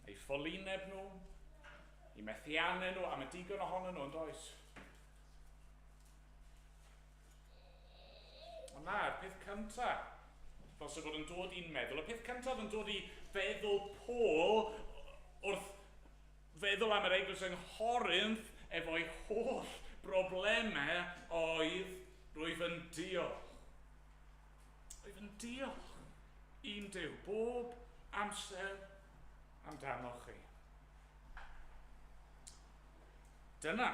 eu ffolineb nhw, eu methiannau nhw, a mae digon ohonyn nhw yn does. Ond na, y peth cyntaf, ddylse fod yn dod i'n meddwl, y peth cyntaf yn dod i feddwl Paul wrth feddwl am yr eglwys yng Nghorinth efo'i holl broblemau oedd rwyf yn diolch. Rwyf yn diolch i'n Duw bob amser amdanoch chi. Dyna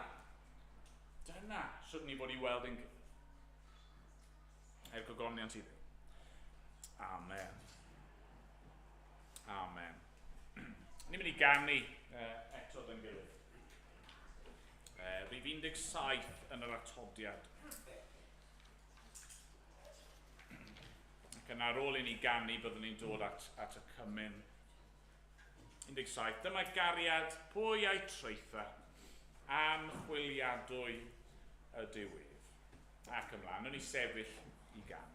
sut ni fod i weld ein gilydd. Er gogoniant i Dduw. Amen. Amen. Ni'n mynd i ganu eto dyn gilydd. Rhif 17 yn yr atodiad. Ac yna ar ôl i ni ganu, byddwn ni'n dod at y cymun. 17. Dyma gariad pwy a'i traetha, anchwiliadwy y diwydd. Ac ymlaen, wnawn ni sefyll i ganu.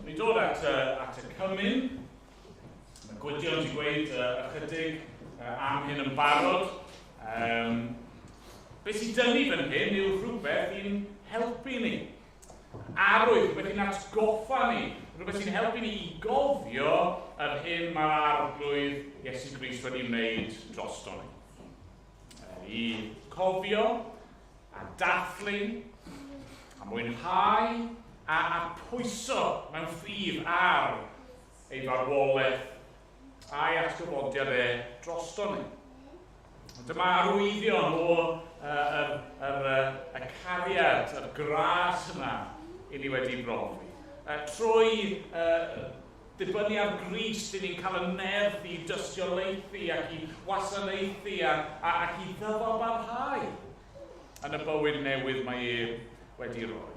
Ni'n dod at y cymun. Mae Gwydion wedi gweud ychydig am hyn yn barod. Be sy'n dynnu fan hyn yw rhywbeth i'n helpu ni. Arwydd, rhywbeth i'n atgoffa ni, rhywbeth sy'n helpu ni i gofio yr hyn mae'r Arglwydd Iesu Grist wedi wneud drosto ni. I cofio a dathlu a mwynhau a pwyso mewn ffydd ar ei farwolaeth a'i atgyfodiad e drosto ni. Dyma arwyddion o y cariad, y gras yna i ni wedi brofi. Trwy dibynnu ar Grist, i ni'n cael y nerth i dystiolaethu ac i wasanaethu ac i ddyfalbarhau yn y bywyd newydd mae e wedi rhoi.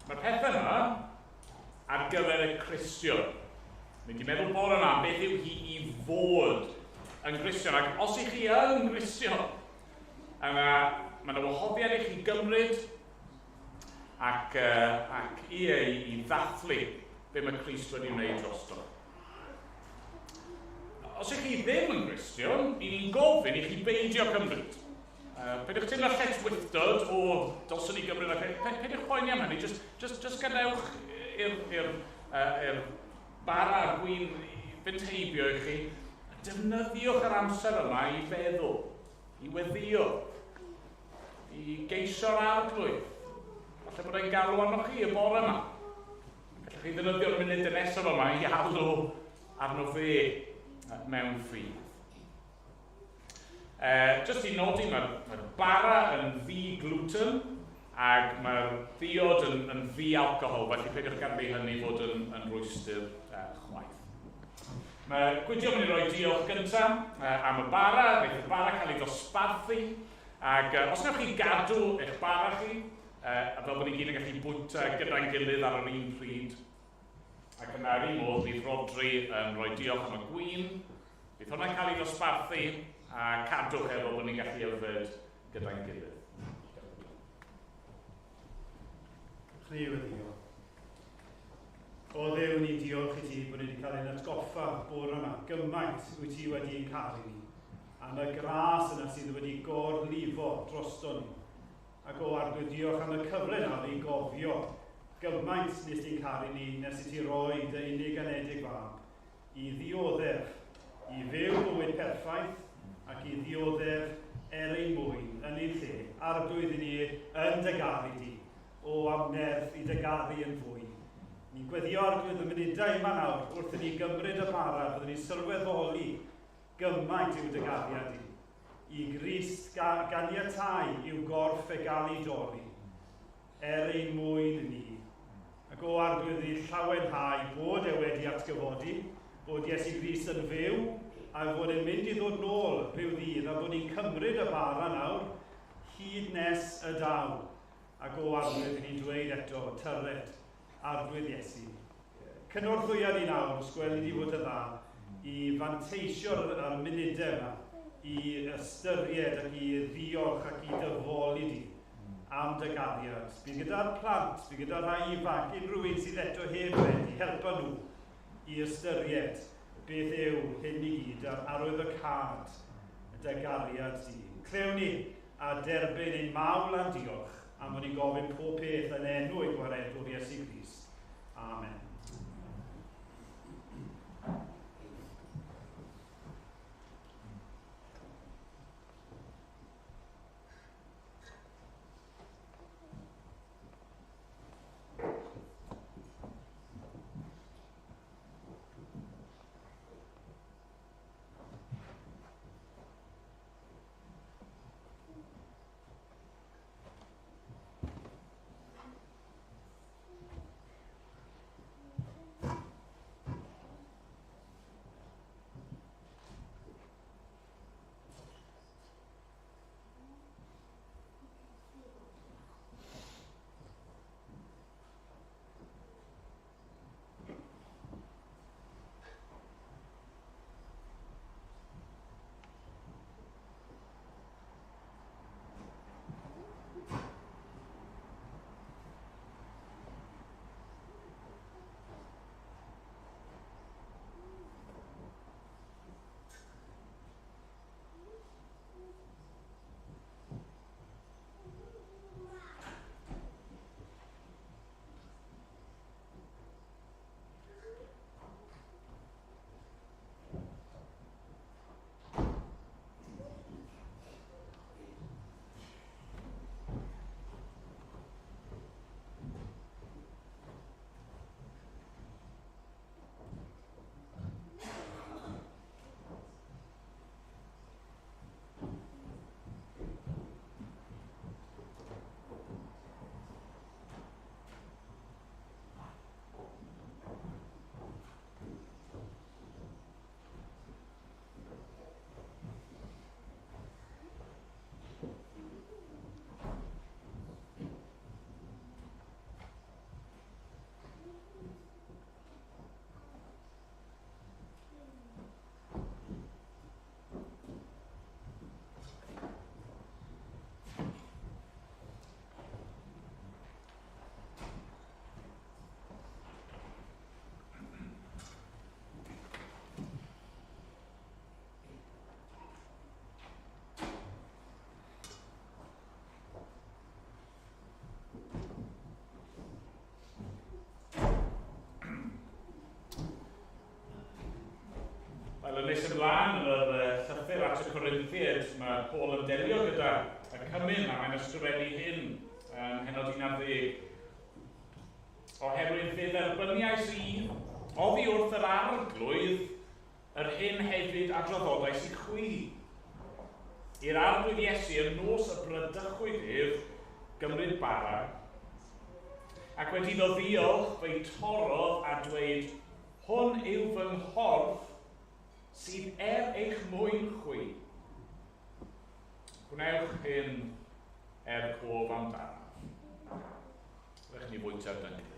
Mae'r pethau yma ar gyfer y Cristion. Mynd i meddwl bore yma beth yw hi i fod yn Gristion. Ac os ych chi yn Gristion, yna mae yna wahoddiad i chi gymryd ac i ddathlu be mae Crist wedi wneud drosto. Os ych chi ddim yn Gristion, i ni'n gofyn i chi beidio cymryd. Peidiwch teimlo lletchwithdod o dylswn i gymryd ac peidiwch poeni am hynny, just gadewch i'r bara a'r gwin fynd heibio i chi. Defnyddiwch yr amser yma i feddwl, i weddïo, i geisio'r Arglwydd. Falle bod e'n galw arnoch chi y bore yma. Gallwch chi ddefnyddio'r munudau nesaf yma i alw arno fe mewn ffydd. Just i nodi, mae'r bara yn ddi-gluten ac mae'r ddiod yn ddi-alcohol, felly peidiwch gadael i hynny fod yn rwystr chwaith. Mae Gwydion yn mynd i roi diolch gyntaf am y bara, wneith y bara cael ei ddosbarthu, ac os wnewch chi gadw eich bara chi, a fel bod ni gyd yn gallu bwyta gyda'n gilydd ar yr un pryd, ac yna yr un modd bydd Rodri yn rhoi diolch am y gwin, bydd hwnna'n cael ei ddosbarthu, a cadwch efo bod ni'n gallu yfed gyda'n gilydd. Chni weddio. O Dduw, ni'n diolch i ti bod ni wedi cael ein atgoffa bore yma gymaint wyt ti wedi'n caru ni, am y gras yna sydd wedi gorlifo drosto ni. Ac o Arglwydd, diolch am y cyfle nawr i gofio gymaint nes ti'n caru ni nes i ti roi dy unig anedig fab i ddioddef, i fyw bywyd perffaith ac i ddioddef er ein mwyn yn ein lle. Arglwydd, i ni yn dy garu di, o am nerth i dy garu yn fwy. Ni'n gweddio Arglwydd y munudau yma nawr wrth i ni gymryd y bara, byddwn ni'n sylweddoli gymaint yw dy gariad di. I Grist ganiatáu i'w gorff e gael ei dorri, er ein mwyn ni. Ac o Arglwydd, ni llawenhau bod e wedi atgyfodi, bod Iesu Grist yn fyw, a fod e'n mynd i ddod nôl rhyw ddydd, a bod ni'n cymryd y bara nawr hyd nes y daw. Ac o Arglwydd, ni'n dweud eto, tyred, Arglwydd Iesu. Cynorthwya ni nawr, os gweli di fod y dda, i fanteisio ar y munudau yma, i ystyried ac i ddiolch ac i dyfoli di am dy gariad. Bydd gyda'r plant, bydd gyda'r rhai ifanc, unrhyw un sydd eto heb wedi, helpa nhw i ystyried beth yw hyn i gyd a'r arwyddocâd dy gariad di. Clewn ni a derbyn ein mawl a'n diolch am fod ni'n gofyn pob peth yn enw ein Gwaredwr Iesu Grist. Amen. Yn nes ymlaen yn yr llythyr at y Corinthiaid, mae Paul yn delio gyda y cymun a mae'n ysgrifennu hyn ym mhennod 11. Oherwydd fe dderbyniais i oddi wrth yr Arglwydd yr hyn hefyd a draddodais i chwi. I'r Arglwydd Iesu yn nos y bradychwyd ef gymryd bara, ac wedi iddo ddiolch fe'i torrodd a dweud, hwn yw fy nghorff sydd er eich mwyn chwi. Gwnewch hyn er cof amdanaf. Rydych ni fwyta gyda'n gilydd.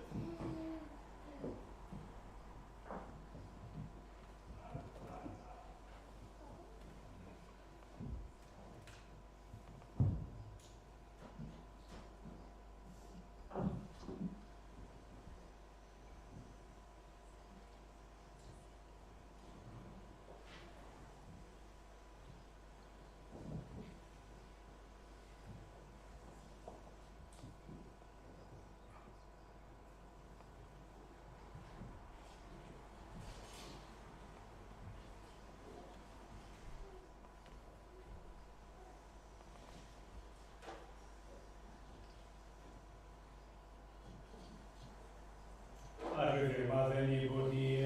Ni bod ni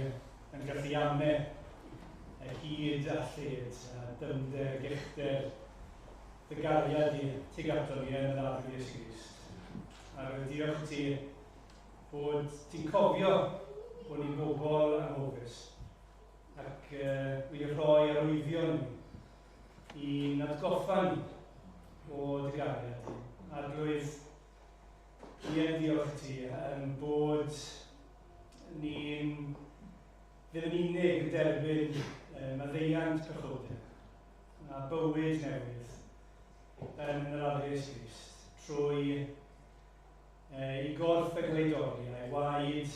yn gallu ame y hyd a lled, a dymder, gechder, dy gariad i tuag ato ni yn yr Arglwydd Iesu Grist. A rwy'n diolch i ti bod ti'n cofio bod ni'n bobl anghofus ac wedi rhoi arwyddion ni i'n atgoffa ni o dy gariad di. Arglwydd, ni yn diolch i ti yn bod ni'n ddim yn unig yn derbyn maddeuant pechodau a bywyd newydd yn yr Arglwydd Iesu Grist trwy ei gorff yn cael ei dorri a'i waed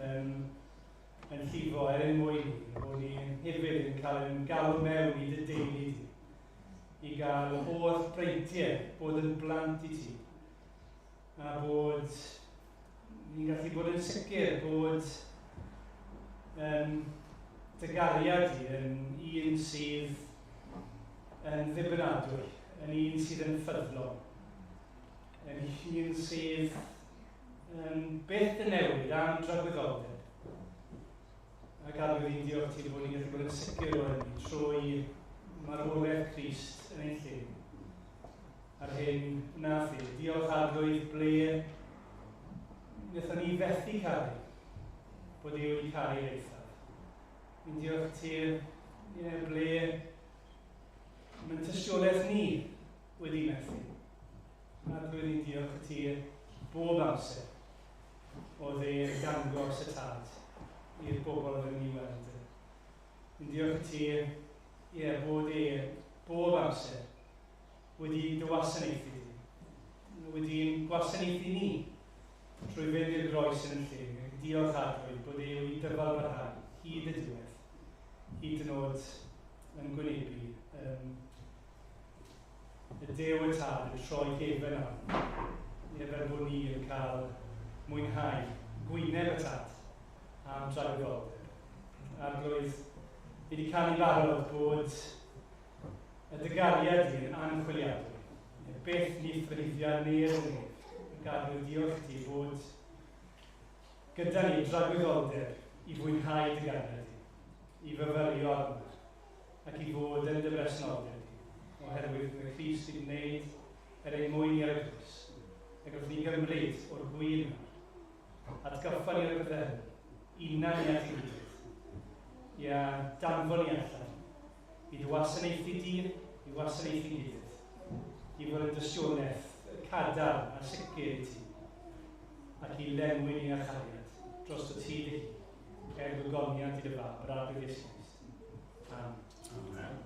yn llifo er ein mwyn ni, bod ni hefyd yn cael ein galw mewn i dy deulu di, i gael holl breintiau bod yn blant i ti, a bod ni'n gallu bod yn sicr bod dy gariad di yn un sydd yn ddibynadwy, yn un sydd yn ffyddlon, yn un sydd yn byth yn newid am dragwyddoldeb. Ac Arglwydd, ni'n diolch ti bod ni'n gallu bod yn sicr o hynny trwy marwolaeth Crist yn ein lle. A'r hyn wnaeth e. Diolch Arglwydd ble wnaethon ni fethu caru, bod e wedi caru'r eithaf. Ni'n diolch ti ble mae'n tystiolaeth ni wedi methu. Arglwydd, ni'n diolch i ti bob amser oedd e'n dangos y tad i'r bobl oedd yn ei weld. Ni'n diolch i ti bod e bob amser wedi dy wasanaethu di, wedi'n gwasanaethu ni trwy fynd i'r groes yn y lle. Diolch Arglwydd bod e wedi dyfal barhau hyd y diwedd, hyd yn oed yn gwynebu y Duw y Tad yn troi gefen arno, fel bod ni yn cael mwynhau gwyneb y Tad am dragwyddoldeb. Arglwydd, fi wedi cael ei barod bod y dygariad i yn anchwiliadwy. Byth ni ffriddia neb yn nef. Ac Arglwydd, diolch ti bod gyda ni dragwyddoldeb i fwynhau dygariad i, i fyfyrio arno, ac i fod yn dy bresenoldeb di, oherwydd mae Crist wedi gwneud er ein mwyn ni ar y groes, ac wrth ni gymryd o'r gwin yma, atgoffa ni o'r pethau hynny, una ni at ei gilydd, ia danfon ni allan, i dy wasanaethu di, i wasanaethu gilydd, i fod yn dystiolaeth cadarn a sicr i ti, ac i lenwi ni â chariad dros y ti dy hun, er gogoniant i dy fab, yr Arglwydd Iesu Grist. Amen. Amen.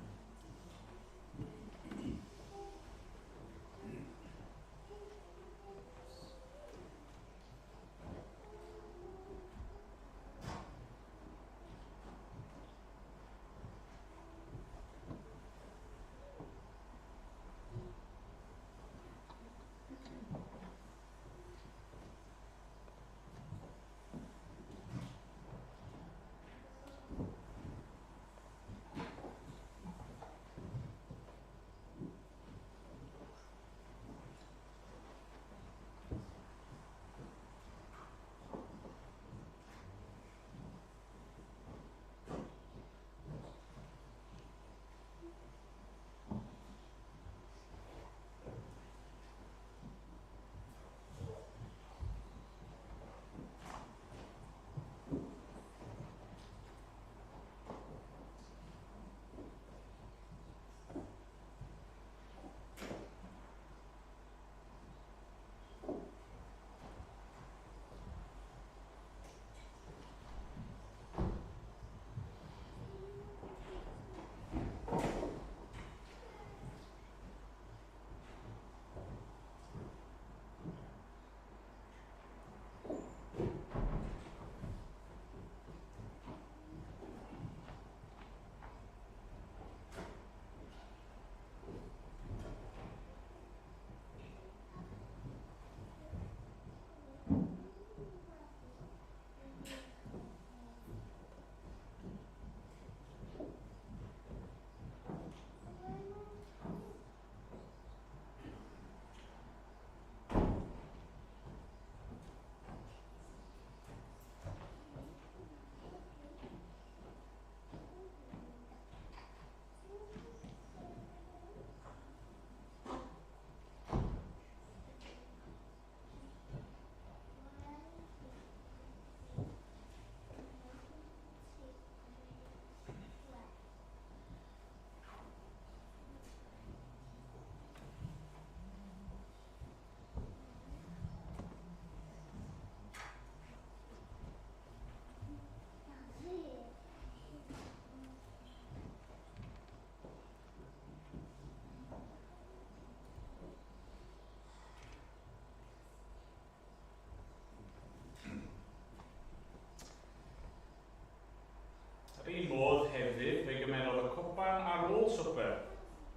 swper,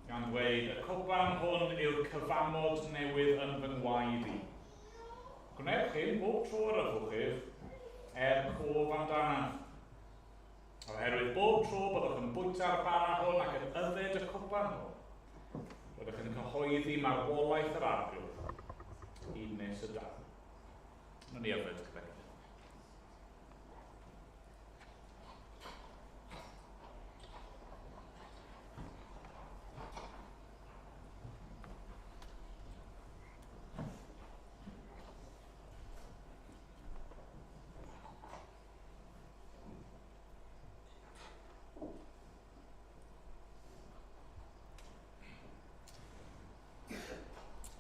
gan ddweud, y cwpan hwn yw'r cyfamod newydd yn fy ngwaed i. Gwnewch hyn bob tro yr yfwch ef, er cof amdanaf. Oherwydd bob tro byddwch yn bwyta'r bara hwn ac yn yfed y cwpan hwn, byddwch yn cyhoeddi marwolaeth yr Arglwydd hyd nes y daw. Wnawn ni yfed gyda gilydd.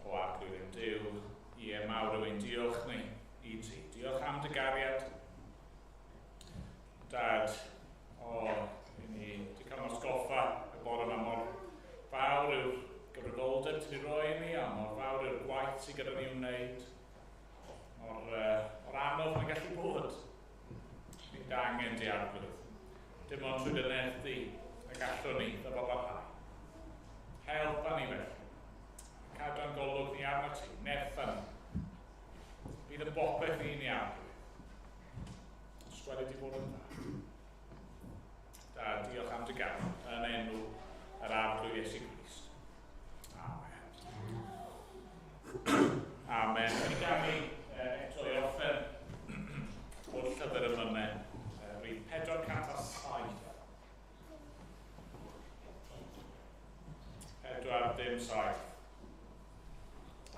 O Arglwydd ein Duw, ie, mawr yw ein diolch ni i ti. Diolch am dy gariad. Dad, o, i ni wedi cael atgoffa y bore yma mor fawr yw'r gyfrifoldeb ti wedi rhoi i ni, a mor fawr yw'r gwaith sydd gyda ni i'w wneud. Mor anodd mae'n gallu bod. Ni'n dy angen di, Arglwydd. Dim ond trwy dy nerth di y gallwn ni ddyfalbarhau. Helpa ni felly. Cadw'n golwg ni arno ti, nertha ni. Bydd y bopeth i ni, Arglwydd. Os gweli di fod yn dda. Da, diolch am dy gael yn enw yr Arglwydd Iesu Grist. Amen. Amen. Ni'n ganu eto i orffen o'r llyfr emynau, rhif 407. 407.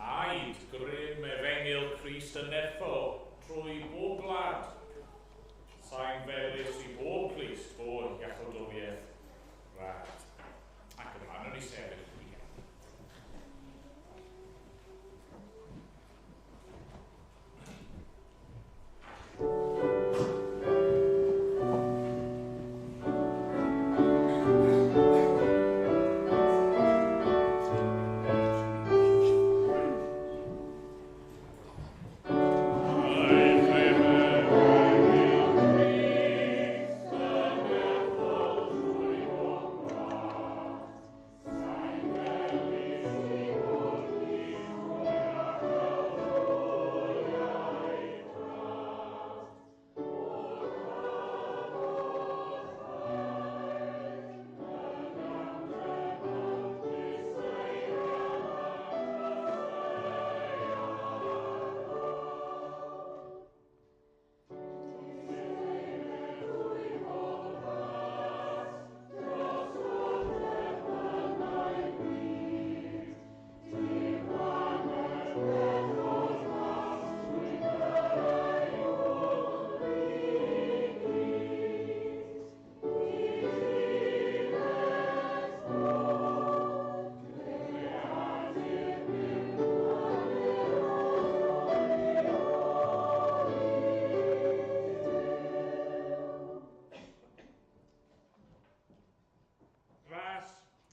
Aed grym efengyl Crist yn nerthol trwy bob gwlad, sain felys i bob clust fod iachawdwriaeth rad. Ac ymlaen o'n i sefyll i ganu.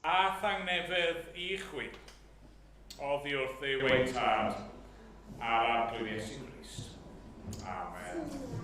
A thangnefedd i chwi, oddi wrth Dduw ein Tad a'r Arglwydd Iesu Grist. Amen.